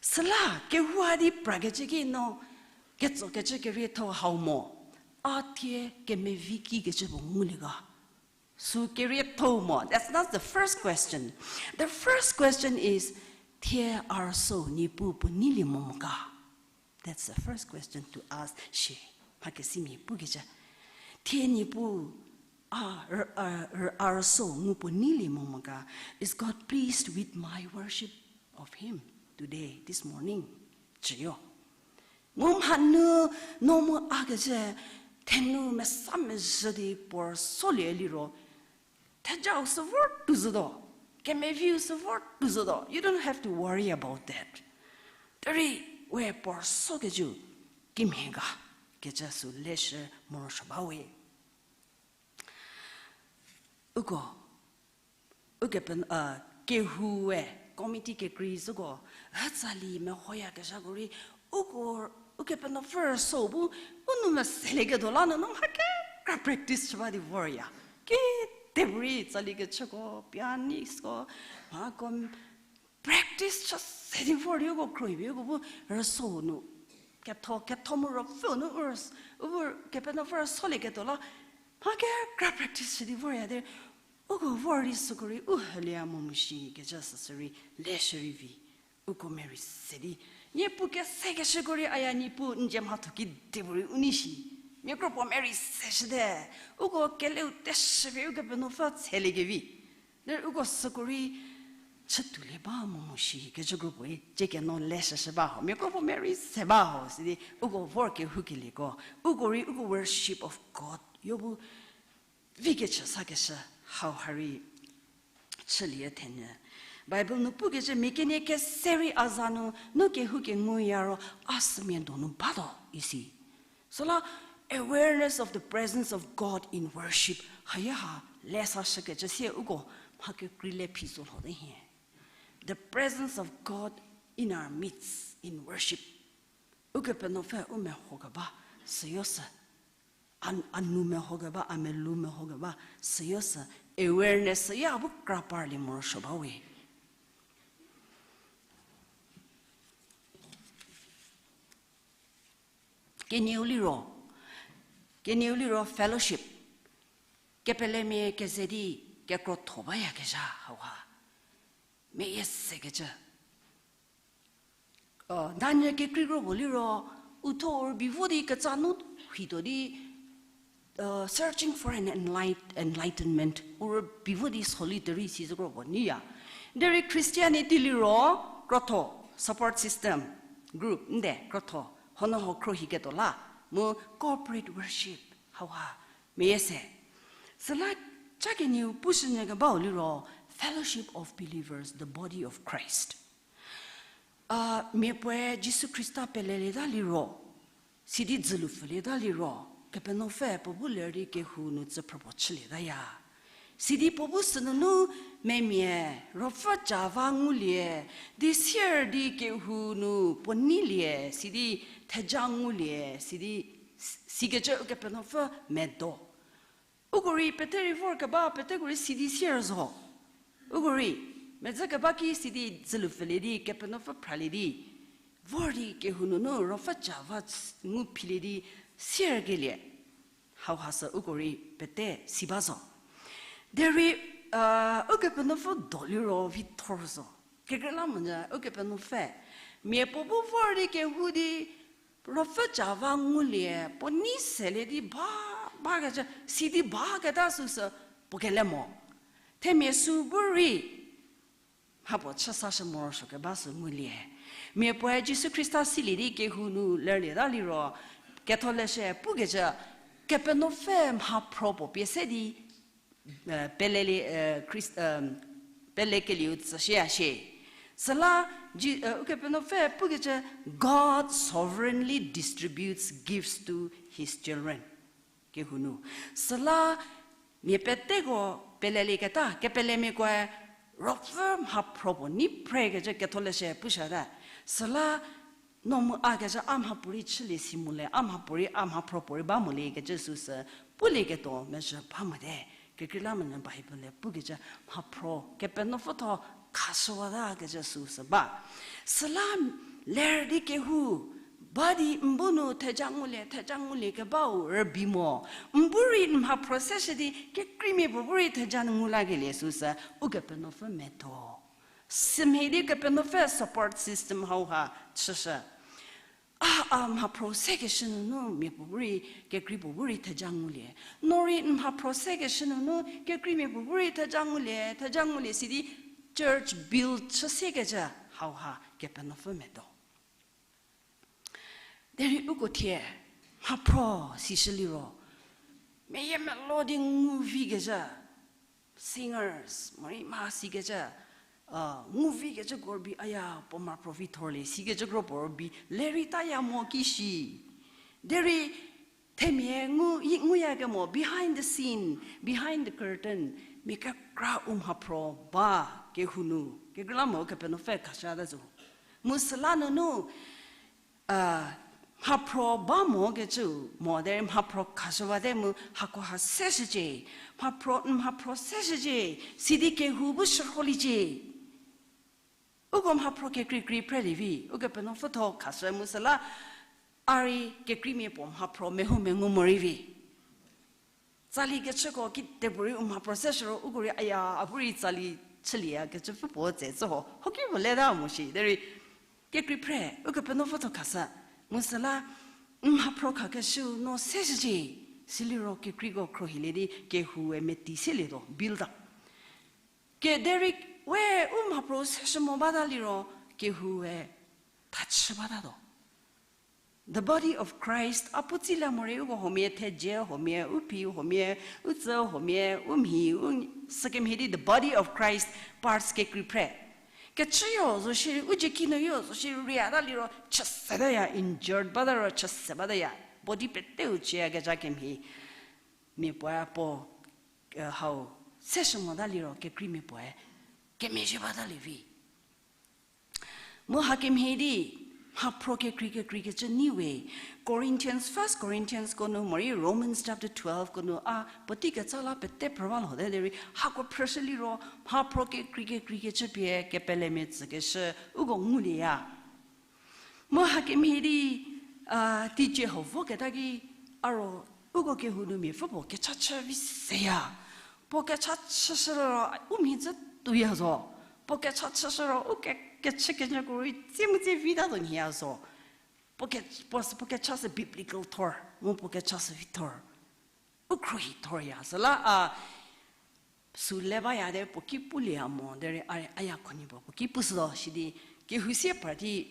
Süla, kehou a di prakecü ki no, ketsokecü kerietho hau mo, a thie kemevi kikecü puo ngulie ga. Sü kerietho mo. That's not the first question. The first question is, thie a rüso Niepuu puo neilie mo mo ga? That's the first question to ask shi. Mhakesimia pukecü. Thie Niepuu a, a, a rüso ngu puo neilie mo mo ga? Is God pleased with my worship of Him today, this morning? Cüyo. Mu mhanu no mu a kecü, thenu mesa mezhü di puo rüsolie liro, thejau sü vor tuo zotuo, kemeviu sü vor tuo zotuo, you don't have to worry about that. Derei we puo rüsokecü kimhie ga, kecü sü leshü morosuo ba we. Uko, ukepen, kehoue, committee kekrei zhüko, hütsali mehoyakezhako rei, uko, Ukepenuopfü rüso bu, u nou meselieketuo la nunu mha kekra practice chü ba di vorya. Kedipuorei tsali kechüko, pianistko, mhako, practice chü se di vor di uko khrohi pie uko bu rüso nu. Ketho, ketho mu ruopfü nu u rüs-, u bu Kepenuopfü rüsolieketuo la, mha kekra practice chü di vorya de, uko vor di süko rei u hülie mo mo shi kecü süsü rei leshü rei vi. Uko merei se di, Niepuu kesekeshüko rei aya Niepuu n dzie mhatho kedipuorei u nei shi. Mia kropuo merei seshüte, uko keleu teshü pie Ukepenuopfü tsheliekevi. Derei uko süko rei chütuolie ba mo mo shi kecü kropuo-e, cie keno leshüshü ba ho, mia kropuo merei se ba ho, sidi uko vor kehoukelieko, uko rei uko worship of God yo bu vikecü sakeshü hauha rei chülie thenyü. Bible nu pukecü mia kenie kese rei a za nu, no kehoukenguya ro a sümia donu batuo isi. Süla awareness of the presence of God in worship, haya ha lesa shükecü sie uko mha kekrei le phi zo lho te hie. The presence of God in our midst in worship. Ukepenuopfü u mehokeba, süyo sü. A, a nou mehokeba, a melou mehokeba, süyo sü. Awareness ya bu kra parlie morosuo ba we. Kenieu liro, kenieu liro fellowship. Kepelemia keze di kekrotho bayakezha hauha. Meyie sekecü. Danyü kekrei kro puo liro, uthuo u rübei vo di ketsa nu hituo di, searching for an enlight-, enlightenment, u rübei vo di solitary si zü kro puo nyiya. Derei Christianity liro, krotho, support system, group, nde, krotho, hono ho khrohiketuo la, mu corporate worship, hauha, meyie se. Süla cha kenieu pushünyükebau liro, fellowship of believers, the body of Christ. A, miapuoe Jisu Khrista pelelieta liro, sidi dzülu pfülieta liro, Kepenuopfü puo bu ler di kehou nu tsüphrüpuo chülietaya. Sidi puo bu sünunu memia, ruopfü ca va ngulie, di sier di kehou nu puo neilie, sidi theja ngulie, sidi s-, sikecü Ukepenuopfü medo. Uko rei pete rei vorkeba, peteko rei sidi sier zo. Uko rei, medzü keba ki sidi dzülu pfülie di, Kepenuopfü phralie di, vor di kehou nunu ruopfü ca va s-, ngu philie di, sierkelie. Hauha sü uko rei pete si ba zo. Derei, a, Ukepenuopfü do liro vithor zo. Kekreilamonyü Ukepenuopfü, mia puo bu vor di kehou di, ruopfü ca va ngulie, puo nei selie di ba, bakecü, sidi baketa süsü puo kele mo. Themia sü bu rei mhapuo chü sashü morosuo keba sü ngulie. Mia puoe Jisu Khrista silie di kehou nu lerlieta liro, Ketholeshü pukecü, Kepenuopfü mhaphro puo pie se di, eh, pelelie, eh, Khrist-, eh, pelekelieu tsüshüya shie. Süla, Ji-, eh, Ukepenuopfü pukecü, God sovereignly distributes gifts to his children. Kehou nu. Süla mia peteko pelelieketa, kepelemiakoe ruopfü mhaphro puo nei phrekecü Ketholeshü pushüte. Süla no mu a kecü a mhapuorei chülie si mo le, a mhapuorei a mhaphro puorei ba mo le kecü süsü pulieketuo mezhü ba mote. Kekreilamonyü Bible-e pukecü mhaphro Kepenuopfü thuo khashüwata kecü süsü ba. Süla ler di kehou ba di n bu nu theja ngulie, theja ngulie kebau rübei mo. N bu rei n mhaphro seshü di kekreimia puo bu rei theja ngu lakelie süsü Ukepenuopfü medo. Sümhie di Kepenuopfü support system hauha chüshü. A, a mhaphro sekeshü nunu mia puo bu rei, kekrei puo bu rei theja ngulie. No rei n mhaphro sekeshü nunu kekreimia puo bu rei theja ngulie, theja ngulie sidi church build chü sekecü hauha Kepenuopfü medo. Derei uko thie mhaphro sishü liro, meyiemeluo di ngu vikecü, singers morei mha sikecü, a, ngu vikecüko rübei, aya, puo mhaphro vi thorlie sikecü kro puo rübei lerei taya mo ki shi. Derei themia ngu, i, nguyakemo behind the scene, behind the curtain, mia kekra u mhaphro ba kehou nu, kekreilamonyü Kepenuopfü khashüwata zo. Mu süla nunu, a, mhaphro ba mo kecü mo derei mhaphro khashüwate mu hakoha seshücie, mhaphro, n mhaphro seshücie, sidi kehou bu shürholiecie. Uko mhaphro kekreikrei phrelie vi, Ukepenuopfü thuo khashü mu süla a rei kekreimia puo mhaphro mehou mengu morei vi. Tsali kechüko kitepuorei u mhaphro seshü ro, uko rei aya, a bu rei tsali chülieya kecü pfü puo tse tsüho, hoki puo leta mo shi, derei kekrei phre, Ukepenuopfü thuo khashü, mu süla, n mhaphro khakeshüu no seshücie, siliro kekreiko khrohilie di kehoue meti selietuo, build up. Ke derei we u mhaphro seshü mo bata liro, kehoue thachü batatuo. The body of Christ, a pu tsila morei uko huomia theja, huomia u phi, huomia u tsü, huomia u mhi, u, sükemhie di the body of Christ, parts kekrei phre. Kechüyo zo shierei, u jeki nuyo zo shierei riata liro chüse baya, injured bata ro chüse bataya. Body peteu chüyakezha kemhie. Mia puoe puo, eh, hau, seshü mota liro kekreimia puoe kemezhie batalie vi. Mu hakemhie di, mhaphro kekrei kekreikecü neiwe, Corinthians, First Corinthians ko nu morei Romans chapter twelve ko nu a puotei ketsa la pete phrü ba lhote derei, hako phrüshü liro, mhaphro kekrei kekreikecü pie kepelemia tsükeshü, uko ngulieya. Mu hakemhie di, a, teicie huo voketa ki, a ro, uko kehou nu miapfü puo kecha chü vi seya. Puo kecha chüshü ro, u mhi tsü tuoya zo. Puo kecha chüshü ro, u ke, kechü kenyüko rei tsie mu tsie vitatuo nhieya zo. Puo ke, puo, puo kecha sü biblical thor, mu puo kecha sü vi thor. U khruohi thorya, süla a, sü le baya de puo ki pulieya mo, derei a, aya khunhie puo, puo ki pushütuo, sidi, kehou sie party,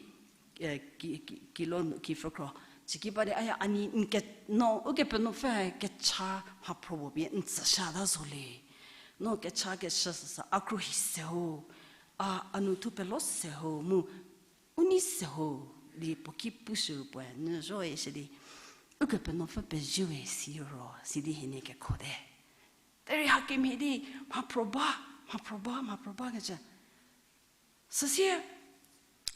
eh, ki, ki, kilo, kipfhü khro, süki ba di aya a nei, n ke, no, Ukepenuopfü kecha mhaphro puo pie n tsüshüta zo le. No kecha kechü süsü, a khruohi se ho, a, a nu thu pelo se ho, mu, u nei se ho, di puo ki pushü puoe, n zoe sidi, Ukepenuopfü pezie we siro, sidi hienie kekhote. Derei hakemhie di, mhaphro ba, mhaphro ba, mhaphro bakecü. Süsie,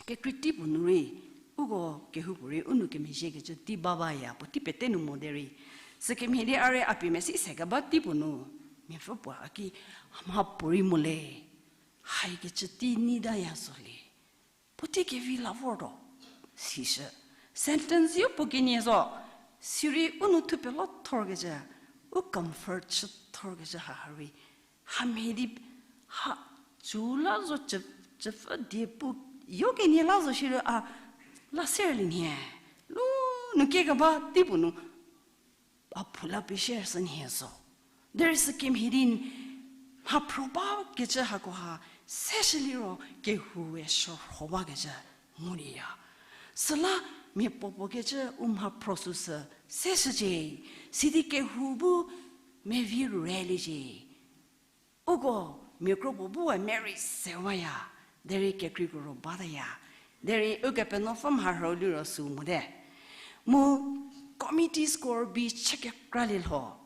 kekrei tei puo nu rei, uko kehoupuorei u nou kemezhiekecü tei ba baya, puotei pete nu mo derei. Sükemhie di a rei a pie mesi se keba tei puo nu, miapfü puo a ki, mhapuorei mo le, haikecü tei nei taya zo le. Puotei kevi la vortuo, sishü. Sentence yo puo kenie zo, sirei u nou thu pelo thorkecü, u comfort chü thorkecü haha rei. Hamhie di ha cü la zo cü, cüpfü die pu yo kenie la zo shierei a la serlie nhie. Lu nu kiekeba tei puo nu a phou la pie shie sü nhie zo. Derei sükemhie di mhaphro bakecü hakoha seshü liro kehoue shürho bakecü ngulieya. Süla mia puopuo kecü u mhaphro süsü seshücie, sidi kehou bu mevi rüliecie. Uko mia kropuo bu we merei sewaya, derei kekreiko ro bataya, derei Ukepenuopfü mharhüu liro sü mote. Mu committee score bi chü kekralie lho,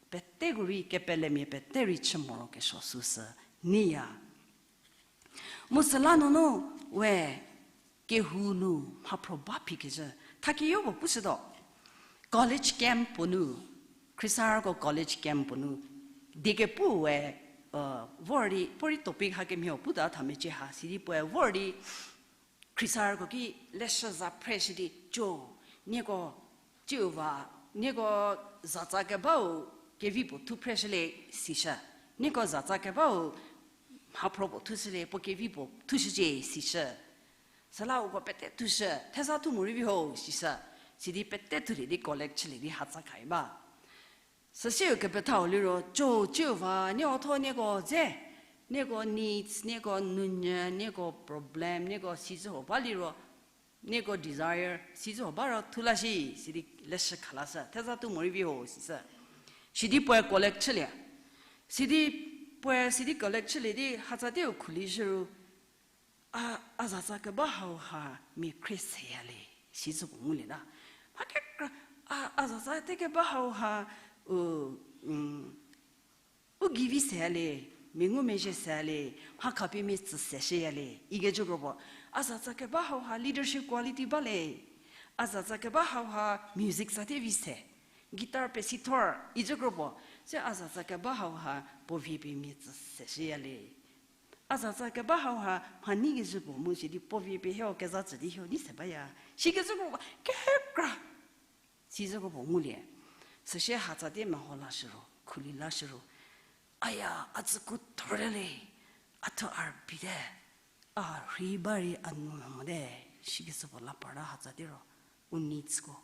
peteko rei kepelemia pete rei chü morokesuo süsü neiya. Mu süla nunu we kehou nu mhaphro ba phikecü thakiyo puo pushütuo. College camp puo nu, Khrisarko college camp puo nu, diekepu we, vor di, puorei topic hakemhie puta thamecie ha, sidi puoe vor di, Khrisarko ki leshü za phreshü di, co, nieko, ciu va, nieko zatsa kebau kevi puo thu phreshülie, sishü. Nieko zatsa kebau mhaphro puo thushülie, puo kevi puo thushücie, sishü. Süla uko pete thushü, theza thu morei vi ho, sishü. Sidi pete thulie di collect chülie di hatsa khai ba. Süsiu kepethau liro, co, ciu va, nieko tho nieko dze, nieko needs, nieko nunyü, nieko problem, nieko sizü ho ba liro, nieko desire, sizü ho ba ro thu la shi, sidi leshü khalashü, theza thu morei vi ho, sishü. Sidi puoe collect chülie. Sidi puoe sidi collect chülie di hatsa teiu khuli shüru, a, a zatsa keba hauha mia khrie seyalie, sizü puo ngulie ta. Mha kekra, a, a zatsa te keba hauha, u, u gei vi seyalie, mia ngumezhie seyalie, mha khapie mia tsü seshüyalie ikecü kropuo. A zatsa keba hauha leadership quality bale. A zatsa keba hauha music sa te vi se, guitar pesi thor ikecü kropuo. Se a zatsa keba hauha puo vie pie mia tsü seshüyalie. A zatsa keba hauha mha nei kezhü puo mu sidi puo vie pie hieu keza tsü di hieu nei se baya, sikecü kropuo kekra. Sizü kropuo ngulie. Süsie hatsa te meho lashüro, khuli lashüro, aya, a tsüku thorte le, a thuo a rübite, a rhei ba rei a nu mote, sikecü puo la parta hatsa tiro, u needsko.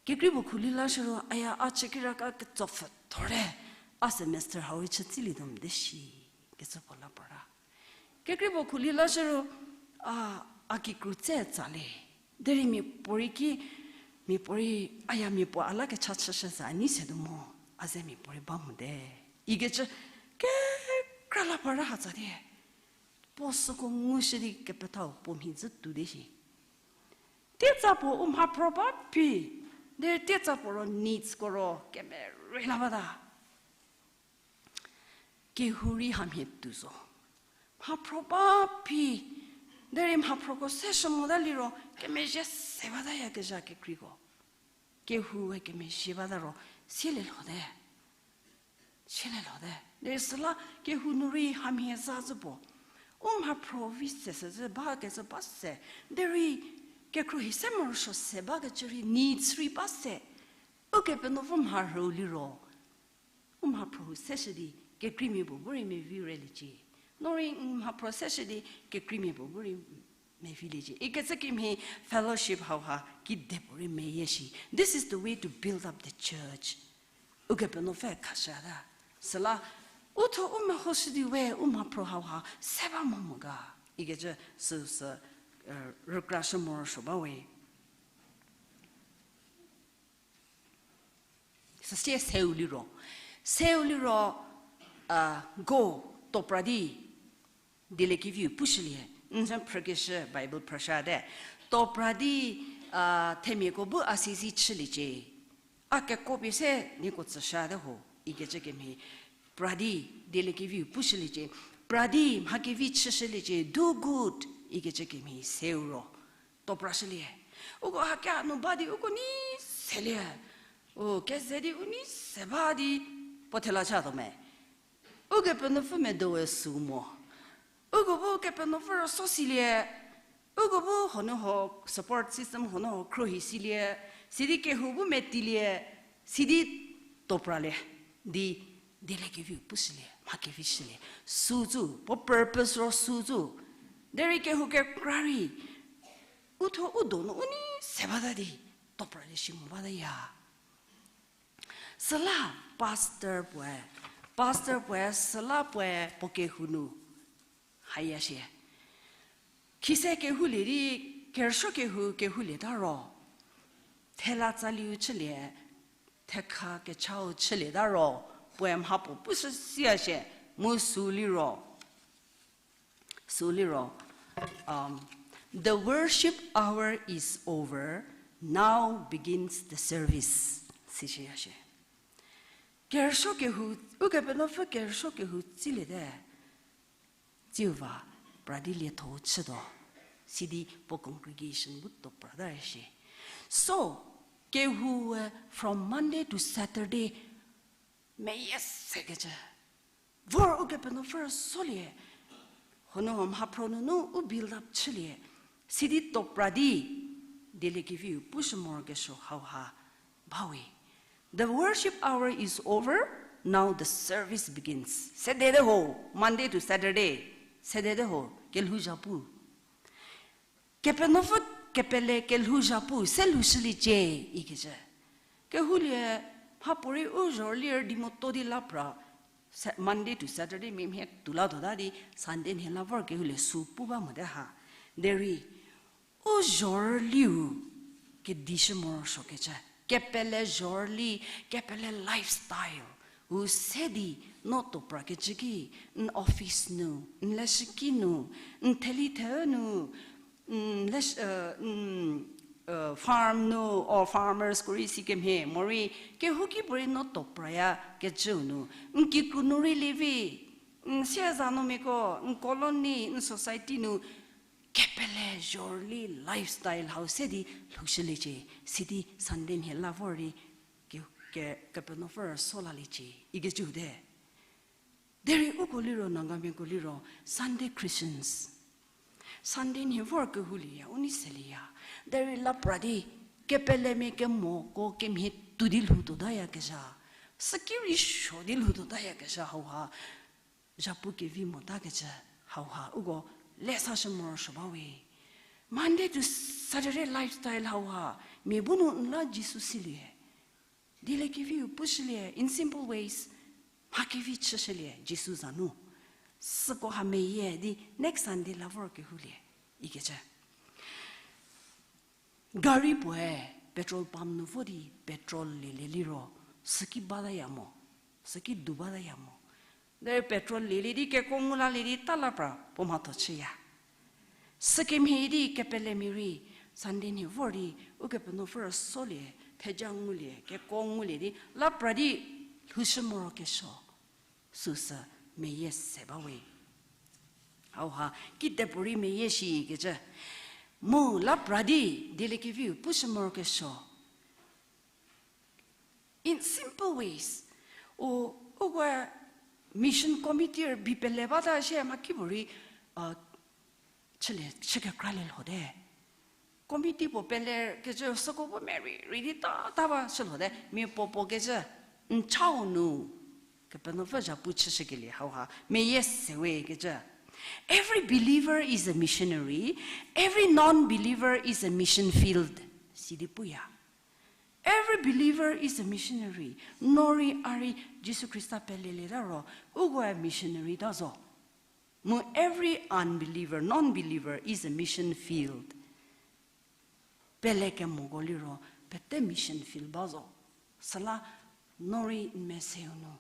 Kekreipuo khuli lashüro, aya, a chükiraka ketsopfhü thorte, a semester hau rei chü tsilietuo mote shi, kecü puo la parta. Kekreipuo khuli lashüro, a, a kikru tse tsale. Derei miapuorei ki, miapuorei, aya, miapuo a la kecha chüshü sü a nei setuo mo, a ze miapuorei ba mote ikecü kekra la parta hatsa te. Puo süko ngushü di kepethau puo mhi dzü tuote shi. Teietsa puo u mhaphro ba phi, derei teietsa puo ro needsko ro kemerei la bata. Kehou rei hamhie tuo zo. Mhaphro ba phi, derei mhaphroko se shü mota liro kemezhie se batayakezha kekreiko. Kehoue kemezhie bata ro, siele lhote. Siele lhote. Derei süla kehou nu rei hamhie za zhü puo. U mhaphro vi se sü zhü bakecü ba se. Derei kekhruohi se morosuo se bakecü rei needs rei ba se. Ukepenuopfü mharhüu liro u mhaphro seshü di kekreimia puo bu rei mevi rüliecie. No rei n mhaphro seshü di kekreimia puo bu rei meviliecie ikecü kemhie fellowship hauha kidepuorei meyie shi. This is the way to build up the church. Ukepenuopfü khashüta. Süla u thuo u mehoshü di we u mhaphro hauha se ba mo mo ga ikecü süsü rükrashü morosuo ba we. Süsie seu liro, seu liro, go, topra di dieliekeviu pushülie. N zü phrükeshü Bible phrüshüte. Topra di themiako bu a sisi chüliecie. A kekuo pie se nieko tsüshüte ho ikecü kemhie pra di dieliekeviu pushüliecie. Pra di mha kevi chüshüliecie, do good ikecü kemhie seu ro toprashülie. Uko hakia nu ba di uko nei selie. U keze di u nei se ba di puo thela chatuo me. Ukepenuopfü medoe sü mo. Uko bu Kepenuopfü rüso silie. Uko bu hanu ho support system hanu ho khruohi silie. Sidi kehou bu metilie. Sidi topralie. Di dieliekeviu pushülie, mha kevi shülie. Süu zo, puo purpose ro süu zo. Derei kehou kekra rei u thuo u donu u nei se bata di topralie shi mo bataya. Süla pastor puoe, pastor puoe süla puoe puo kehou nu haya shie. Khise kehoulie di, kerüsuo kehou kehoulieta ro, thela tsaliu chülie, thekha kechau chülieta ro, puoe mhapuo pushü siya shie, mu sü liro, sü liro, um, the worship hour is over, now begins the service, sishüya shie. Kerüsuo kehou, Ukepenuopfü kerüsuo kehou tsiliete, tsiu va pra di lietho chütuo, sidi puo congregation bu to prata shie. So, kehou, from Monday to Saturday, meyie sekecü, vor Ukepenuopfü rüsolie, huonuo mhaphro nunu u build up chülie, sidi to pra di, dieliekeviu pushü morokesuo hauha bawe. The worship hour is over, now the service begins. Sedete ho, Monday to Saturday, sedete ho, kelhou zhapu. Kepenuopfü kepele kelhou zhapu se lhoushüliecie ikecü. Kehoulie mhapuorei u zhorüli rüdi moto di la pra, Monday to Saturday mia mhie tuo la tuota di Sunday nhie la vor kehoulie sü pu ba mote ha. Derei u zhorüliu kedishü morosuokecü, kepele zhorüli, kepele lifestyle u se di no to prakecü ki, n office nu, n leshüki nu, n theli theu nu, n lesh-, n farm nu, or farmers ko rei si kemhie morei kehouki puorei no to praya kecüu nu, n kikru nu rei lievi, n siezanuomiako, n colony, n society nu kepele zhorüli lifestyle hau se di lhoushüliecie, sidi Sunday nhie la vor di ke, ke, Kepenuopfü rüso laliecie ikecü te. Derei uko liro, Nagamiako liro, Sunday Christians, Sunday nhie vor kehoulieya, u nei selieya. Derei la pra di kepelemia kemoko kemhie tuo di lhoutuotayakezha, süki rei suo di lhoutuotayakezha hauha zhapu kevi motakecü hauha uko lesashü morosuo bawe. Monday to Saturday lifestyle hauha mia bu nu n la Jisu silie, dieliekeviu pushülie, in simple ways, mha kevi chüshülie Jisu za nu. Süko ha meyie di next Sunday la vor kehoulie ikecü. Gari puoe petrol pump nu vo di petrol lielie liro, süki bataya mo, süki du bataya mo. Derei petrol lielie di kekuo ngu lalie di ta la pra puo mhatho chüya. Sükemhie di kepelemia rei Sunday nhie vor di Ukepenuopfü rüsolie, theja ngulie, kekuo ngulie di la pra di lhoushü morokesuo, süsü meyie se bawe. Hauha kidepuorei meyie shikecü, mu la pra di dieliekeviu pushü morokesuo. In simple ways, u, uko mission committee rübei pele bata shie mhakipuorei, chülie, chü kekra lielhote. Committee puo pele kecü süko bu merei rei di ta ta ba chülhote, mia puo puo kecü, n chau nu Kepenuopfü zhapu chüshükelie hauha meyie sewe kecü. Every believer is a missionary, every non-believer is a mission field, sidi puya. Every believer is a missionary. No rei a rei Jisu Khrista pelelieta ro, ukoe missionary ta zo. Mu every unbeliever, non-believer is a mission field. Pele kemoko liro pete mission field ba zo. Süla no rei n meseu nu,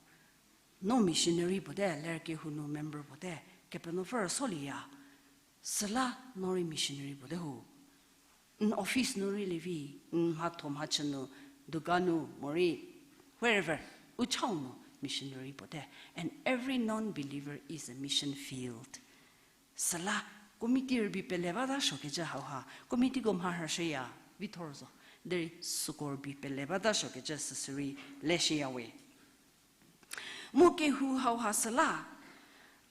no missionary puote, lerkehou nu member puote, Kepenuopfü rüsolieya. Süla no rei missionary puote ho. N office nu rei lievi, n mhatho mhachü nu, dukan nu, morei wherever, u chau nu missionary puote. And every non-believer is a mission field. Süla committee rübei pele bata suokecü hauha, committeeko mharhüshüya, vithor zo. Derei süko rübei pele bata suokecü süsürei leshüya we. Mu kehou hauha süla,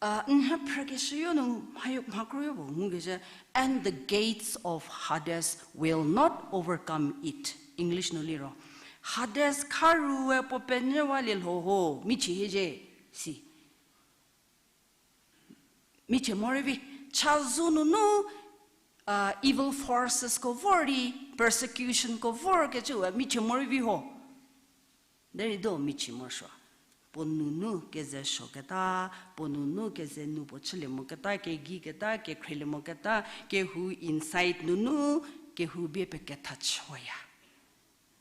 n mha phrükeshüyo nu mha, mha kroyo puo ngukecü, and the gates of Hades will not overcome it. English nu liro, Hades kharue puo penyüwalie lho ho, michie hiecie, si. Michie morei vi, chazou nunu, evil forcesko vor di, persecutionko vorkecüe michie morei vi ho. Derei do michie morosuo. Puo nunu keze suoketa, puo nunu keze nu puo chülie moketa, kegei keta, kekhrelie moketa, kehou inside nunu, kehou bie peketha chüwaya.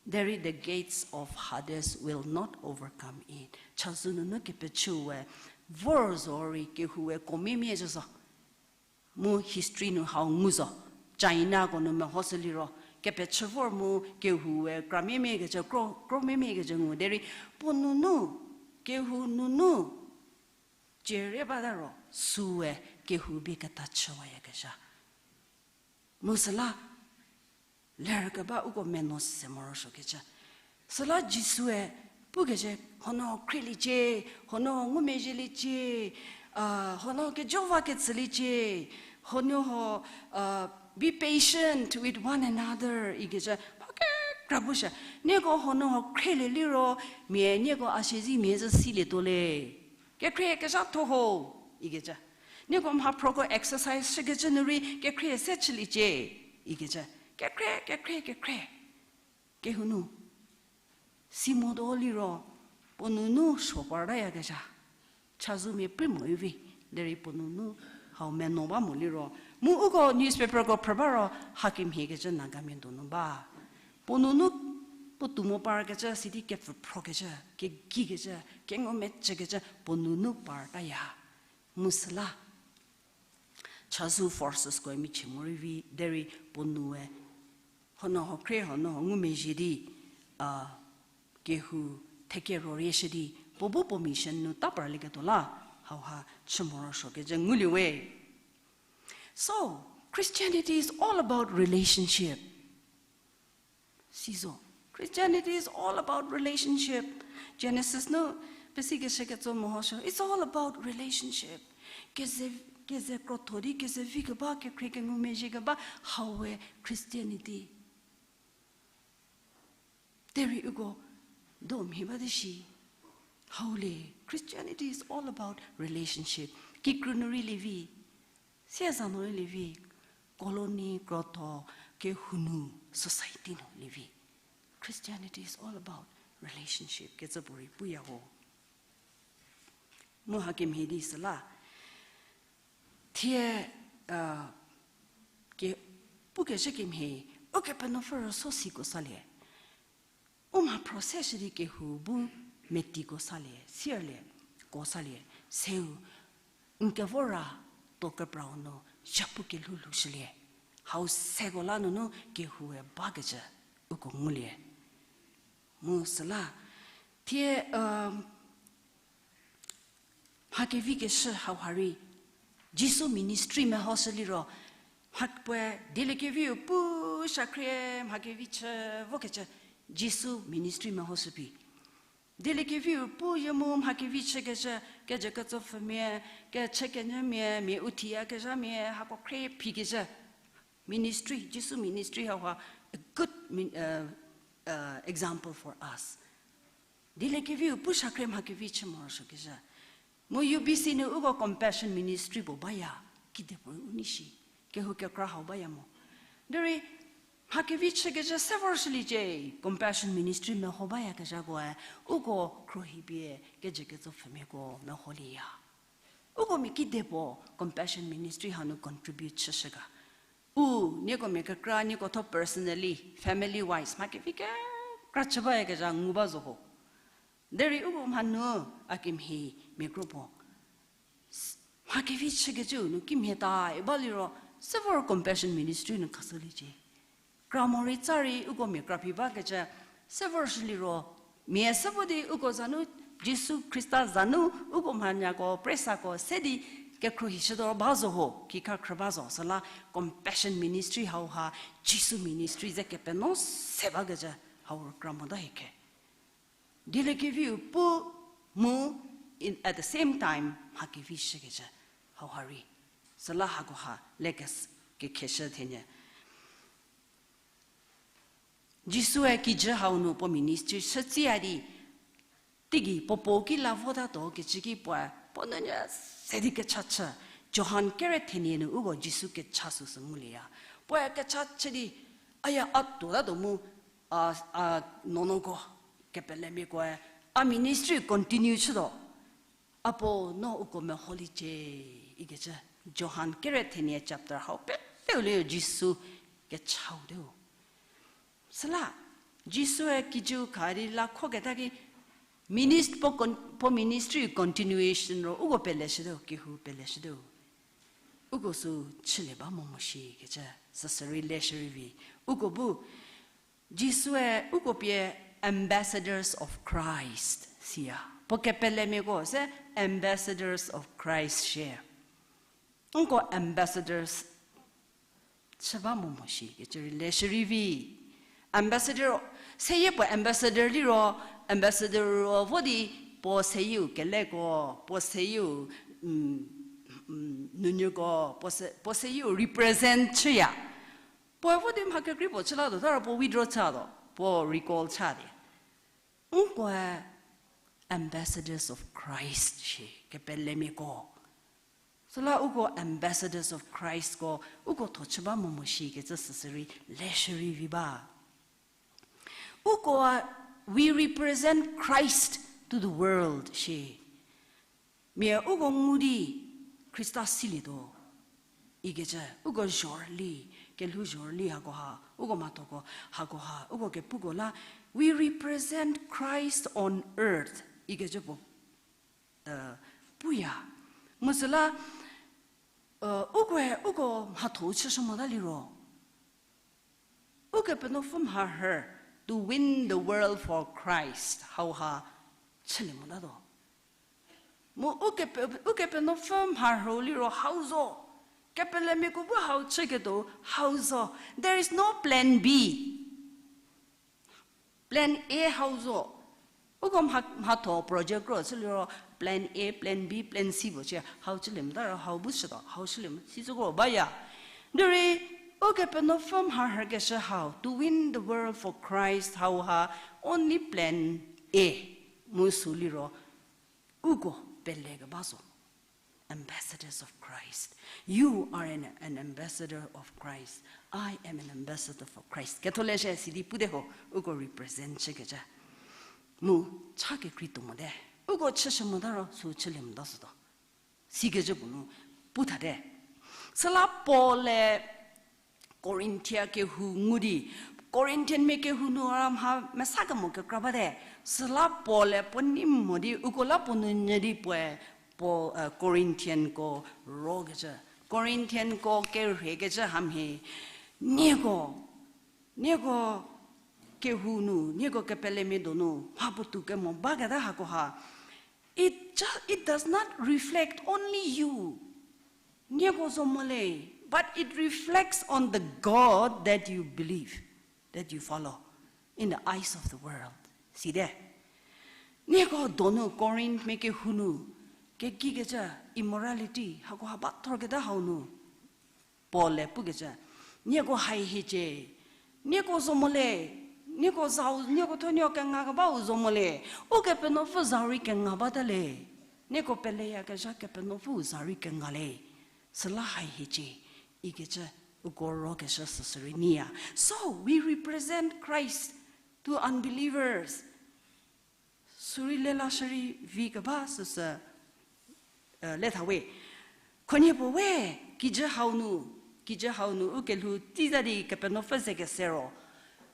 Derei the gates of Hades will not overcome it. Chazou nunu kepechüu we vor zorei kehou we komemie zhü zo. Mu history nu hau ngu zo. Chinako nu mehoshü liro, kepechü vor mu kehou we kramemie kecü, kro, kromemie kecü ngu derei, puo nunu, kehou nunu, cierie bata ro, süu we kehou bie keta chüwayakezha. Mu süla, lerkeba uko meno se morosuokecü. Süla Jisue pukecü, hono khrieliecie, hono ngumezhieliecie, a, hono kejo va ketsüliecie, hono ho, a, be patient with one another ikecü mha kekra pushü. Nieko hono ho khrielie liro, mia nieko a siezemia zhü silietuo le. Kekhrie kezhatho ho, ikecü. Nieko mhaphruoko exercise shükecü nu rei kekhrie se chüliecie, ikecü. Kekhrie, kekhrie, kekhrie. Kehou nu, si motuo liro, puo nunu suo partayakezha. Chazou mia prei mo vi, derei puo nunu hau meno ba mo liro. Mu uko newspaperko phrü ba ro, hakemhie kecü Nagamia donu ba. Puo nunu puotou mo parkecü sidi kepfhü phrokecü, kegeikecü, kengumecükecü puo nunu partaya. Mu süla, chazou forcesko michie morei vi, derei puo nu we, hono ho khrie, hono ho ngumezhie di, a, kehou theke rorie shü di, puo bu puo mission nu ta parlieketuo la, hauha chü morosuokecü ngulie we. So, Christianity is all about relationship. Sizo, Christianity is all about relationship. Genesis nu pesikeshü ketso mehoshü, it's all about relationship. Keze, keze krotho di, keze vi keba, kekhrie kengumezhie keba, hau we Christianity. Derei uko do mhi ba di shi. Hau le, Christianity is all about relationship. Kikru nu rei lievi, sieza nu rei lievi, colony, krotho, kehou nu, society nu lievi. Christianity is all about relationship kecü puorei puya ho. Mu hakemhie di süla, thie, a, ke, pukezhü kemhie, Ukepenuopfü rüso siko salie. U mhaphro se shü di kehou bu metiko salie, sierlie, ko salie, seu, n kevor ra, to keprau nu, zhapu kelhou lhoushülie. Hau seko la nunu kehoue bakecü, uko ngulie. Mu süla, thie, mha kevi keshü hauha rei, Jisu ministry mehoshü liro, mha puoe dieliekeviu pu shakhrie mha kevi chü vokecü, Jisu ministry mehoshü phi. Dieliekeviu pu yie mu mha kevi chükecü, kejü ketsopfhümia, kechükenyümia, mia u thiyakezhamia, hako khrie phikecü. Ministry, Jisu ministry hauha a good example for us. Dieliekeviu pu shakhrie mha kevi chü morosuokecü. Mu U B C nu uko compassion ministry puo baya, kedipuorei u nei shi, kehou kekra hau baya mo. Derei mha kevi chükecü se vorshüliecie, compassion ministry meho bayakezhakoe, uko khruohipie kejü ketsopfhümiako meholieya. Uko mia kidepuo compassion ministry hanu contribute chüshü ga. U, nieko mia kekra, nieko tho personally, family wise, mha kevi kekra chü bayakezha ngu ba zo ho. Derei uko mhanu, a kemhie mia kro puo mha kevi chükecüu nu kimhie ta i ba liro, se vor compassion ministry nu khashüliecie. Kra morei tsa rei uko mia kra phi bakecü, se vorshü liro, mia se vo di uko zanu, Jisu Khrista zanu, uko mhanyako, presako, se di kekhruohishütuo ba zo ho, kikha khrü ba zo, süla compassion ministry hauha, Jisu ministry ze kepenuo se bakecü, hau rükra mota hie khe. Dieliekeviu pu mu, at the same time, mha kevi shükecü, hauha rei. Süla hakoha, lekes kekheshü thenyü. Jisue kijü hau nu puo ministry shütsiya di, teigei puo puo ki la votatuo kecü ki puoe, puo nunyü se di kecha chü, Johan kere thenie nu uko Jisu kecha süsü ngulieya. Puoe kecha chü di, aya a tuotatuo mu, a, a, nonoko, Kepelemiakoe, a ministry continue chütuo. Apuo no uko meholiecie, ikecü. Johan kere thenie chapter hau peteu liro Jisu kechau teu. Süla, Jisue kijüu kha di la khoketa ki, minist-, puo con-, puo ministry continuation ro uko peleshütuo, kehou peleshütuo. Uko sü chülie ba mo mo shikecü, süsürei leshürei vi. Uko bu, Jisue uko pie ambassadors of Christ siya. Puo kepelemiako se ambassadors of Christ shie. Nko ambassadors chü ba mo mo shikecü rei leshürei vi. Ambassador, seyie puo ambassador liro, ambassador ro vo di puo seyieu keleko, puo seyieu, nunuko, puo se, puo seyieu represent chüya. Puoe vo di mha kekrei puo chü latuo, taro puo withdraw chütuo, puo recall chü di. Nkoe ambassadors of Christ shi, kepelemiako. Süla uko ambassadors of Christ ko, uko tho chü ba mo mo shikecü süsürei leshürei vi ba. Uko, we represent Christ to the world shi. Mia uko ngu di Khrista silietuo. Ikecü, uko zhorüli, kelhou zhorüli hakoha, uko mhathoko hakoha, uko kepuko la, we represent Christ on earth. Ikecü puo, puya. Mu süla, ukoe, uko mhatho chüshü mota liro. Ukepenuopfü mharhü, to win the world for Christ, hauha chülie motatuo. Mu ukepe-, Ukepenuopfü mharhü liro hau zo. Kepelemiako bu hau chüketuo hau zo. There is no plan B. Plan A hau zo. Uko mha-, mhatho project kro chü liro plan A, plan B, plan C puo chie hau chülie mota ro hau bu shütuo, hau chülie mo, sicüko baya. Derei, Ukepenuopfü mharhükeshü hau, to win the world for Christ hauha, only plan A. Mu sü liro, uko pelekeba zo. Ambassadors of Christ. You are an, an ambassador of Christ. I am an ambassador for Christ. Ketholeshü sidi pute ho, uko represent chükecü. Mu, cha kekreituo mote. Uko chüshü mota ro, sü chülie mota sütuo. Sikecü puo nu, pu thate. Süla Paul-e Korinthia kehou ngu di, Corinthian mia kehou nu a mha mesa kemo kekra bate. Süla Paul-e puo nei mo di, uko la puo nu nyü di puoe, Paul, Corinthianko rokecü. Corinthianko kerheikecü hamhie. Nieko, nieko kehou nu, nieko kepelemia donu, mha puotou kemo baketa hakoha. It ju-, it does not reflect only you. Nieko zo mo le, but it reflects on the God that you believe, that you follow, in the eyes of the world. Site. Nieko donu Corinth mia kehou nu, kekikecü, immorality, hakoha ba thorketa hau nu. Paul-e pukecü, nieko hai hiecie, nieko zo mo le, nieko zau, nieko thuo nieko kengakebau zo mo le, Ukepenuopfü za rei kenga bata le, nieko peleyakezha Kepenuopfüu za rei kenga le, süla hai hiecie, ikecü, uko rokeshü süsü rei nyiya. So, we represent Christ to unbelievers. Sürei lelashürei vi keba süsü, letha we. Khunhie puo we, kijü hau nu, kijü hau nu u kelhou tei za di Kepenuopfü ze kese ro,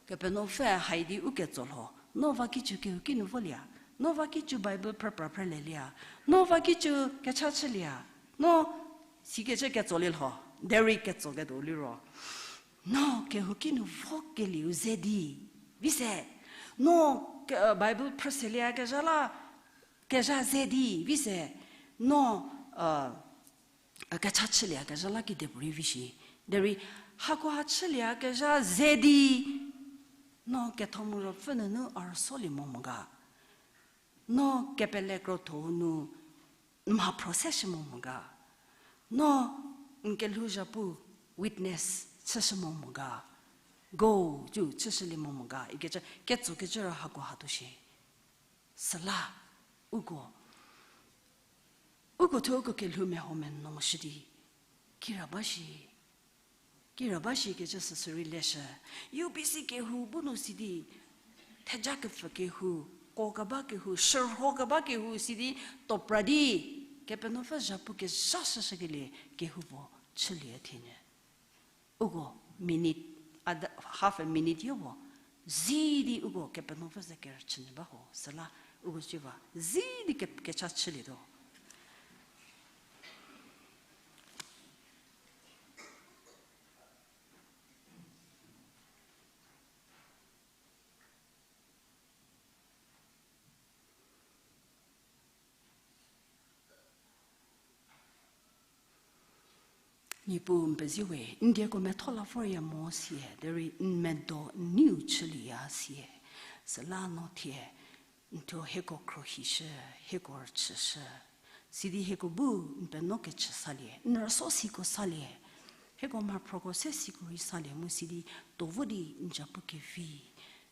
Kepenuopfü hai di u ketso lho. No va kichü kehouki nu volie. No va kichü Bible phrüpra phrülelie. No va kichü kecha chülie. No sikecü ketsolie lho. Derei ketsoketuo liro, no kehouki nu vokelieu ze di vi se. No Bible phrüselieyakezha la kezha ze di vi se. No kecha chülieyakezha la kedipuorei vi shi. Derei hakoha chülieyakezha ze di, no ketho mu ruopfü nunu a rüsolie mo mo ga. No kepele krotho-u nu n mha process shü mo mo ga. No n kelhouzhapu witness chüshü mo mo ga. Go, ju chüshülie mo mo ga. Ikecü ketsokecü ro hakoha tuo shi. Süla, uko, uko thuo uko kelhou meho menuoshü di, kira ba shi, kira ba shikecü süsü rei leshü. U B C kehou bu nu si di, theja kepfü kehou, ko keba kehou, shürho keba kehou sidi topra di, Kepenuopfü zhapu kezha shüshükelie kehou puo chülie thienyü. Uko minute, ada, half a minute yopuo, zi di uko Kepenuopfü ze kerüchünyü ba ho, süla uko siwa, zi di ke-, kecha chülietuo. Niepuu n pezie we, n dieko metho la vorya mo sie, derei n medo n neiu chülieya sie. Süla no thie, n thuo hieko khruohishü, hieko rüchüshü. Sidi hieko bu n penuo kechü salie, n rüso siko salie. Hieko mhaphroko se siko rei salie mu sidi tuo vo di n zapu kevi,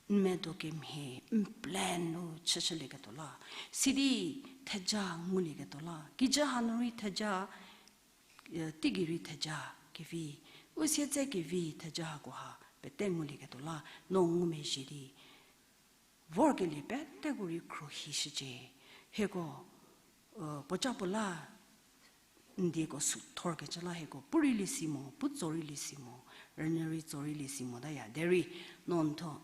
n medo kemhie, n plan nu chüshülieketuo la. Sidi theja ngulieketuo la. Kijü hanu rei theja, teigei rei theja kevi, u siedze kevi theja hakoha pete ngulieketuo la, no ngumezhie di vorkelie peteko rei khruohishücie. Hieko, puoca puo la n dieko sü thorkecü la hieko pu rei lie si mo, pu tso rei lie si mo, rünyü rei tso rei lie si motaya. Derei no n thuo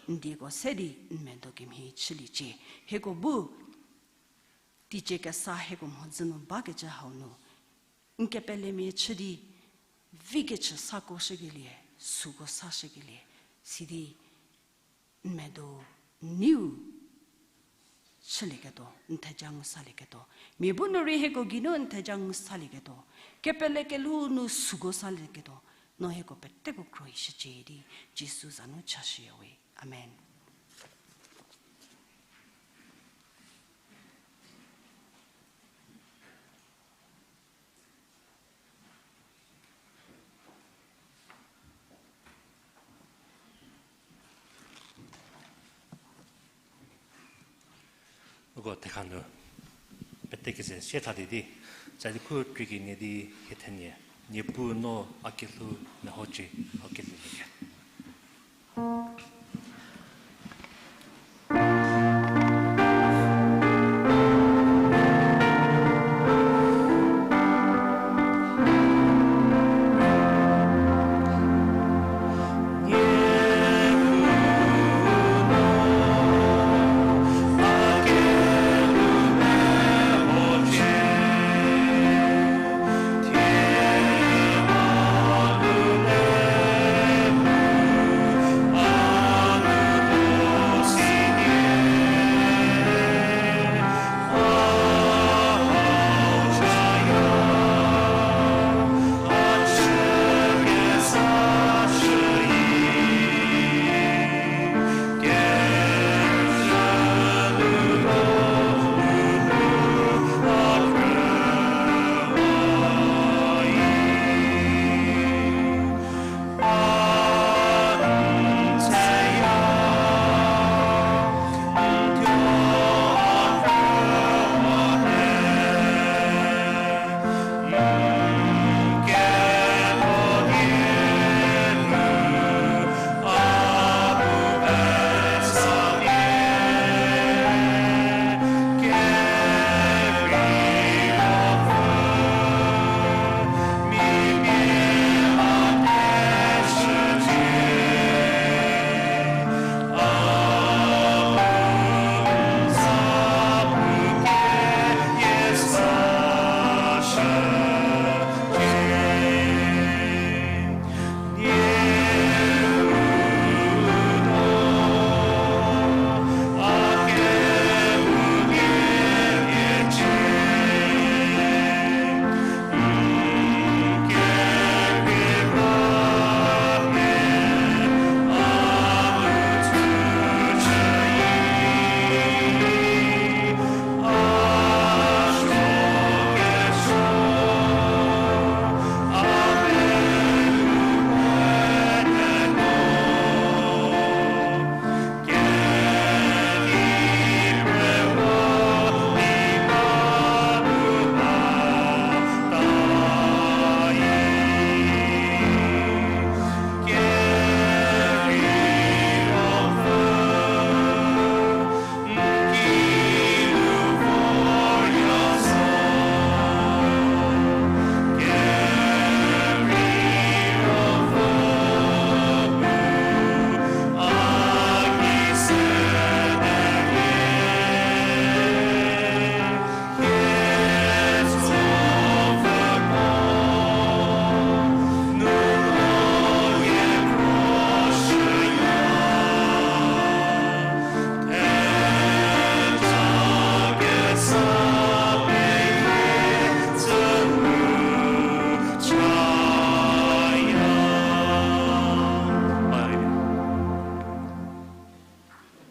n dieko se di n medo kemhie chüliecie. Hieko bu teicie kesa hieko mhodzü nu bakecü hau nu n kepelemia chü di vi kechü sako shükelie, süko sa shükelie, sidi n medo n neiu chülieketuo, n theja ngu salieketuo. Mia bu nu rei hieko geinu n theja ngu salieketuo. Kepele kelhou nu süko salieketuo. No hieko peteko khruohishücie di Jisu za nu chashüya we. Amen. Uko thekha nu pete keze sie tha di di, tsali khu krüki nie di hie thenie, Niepuu no a kelhou mehocie, a kelhou meke.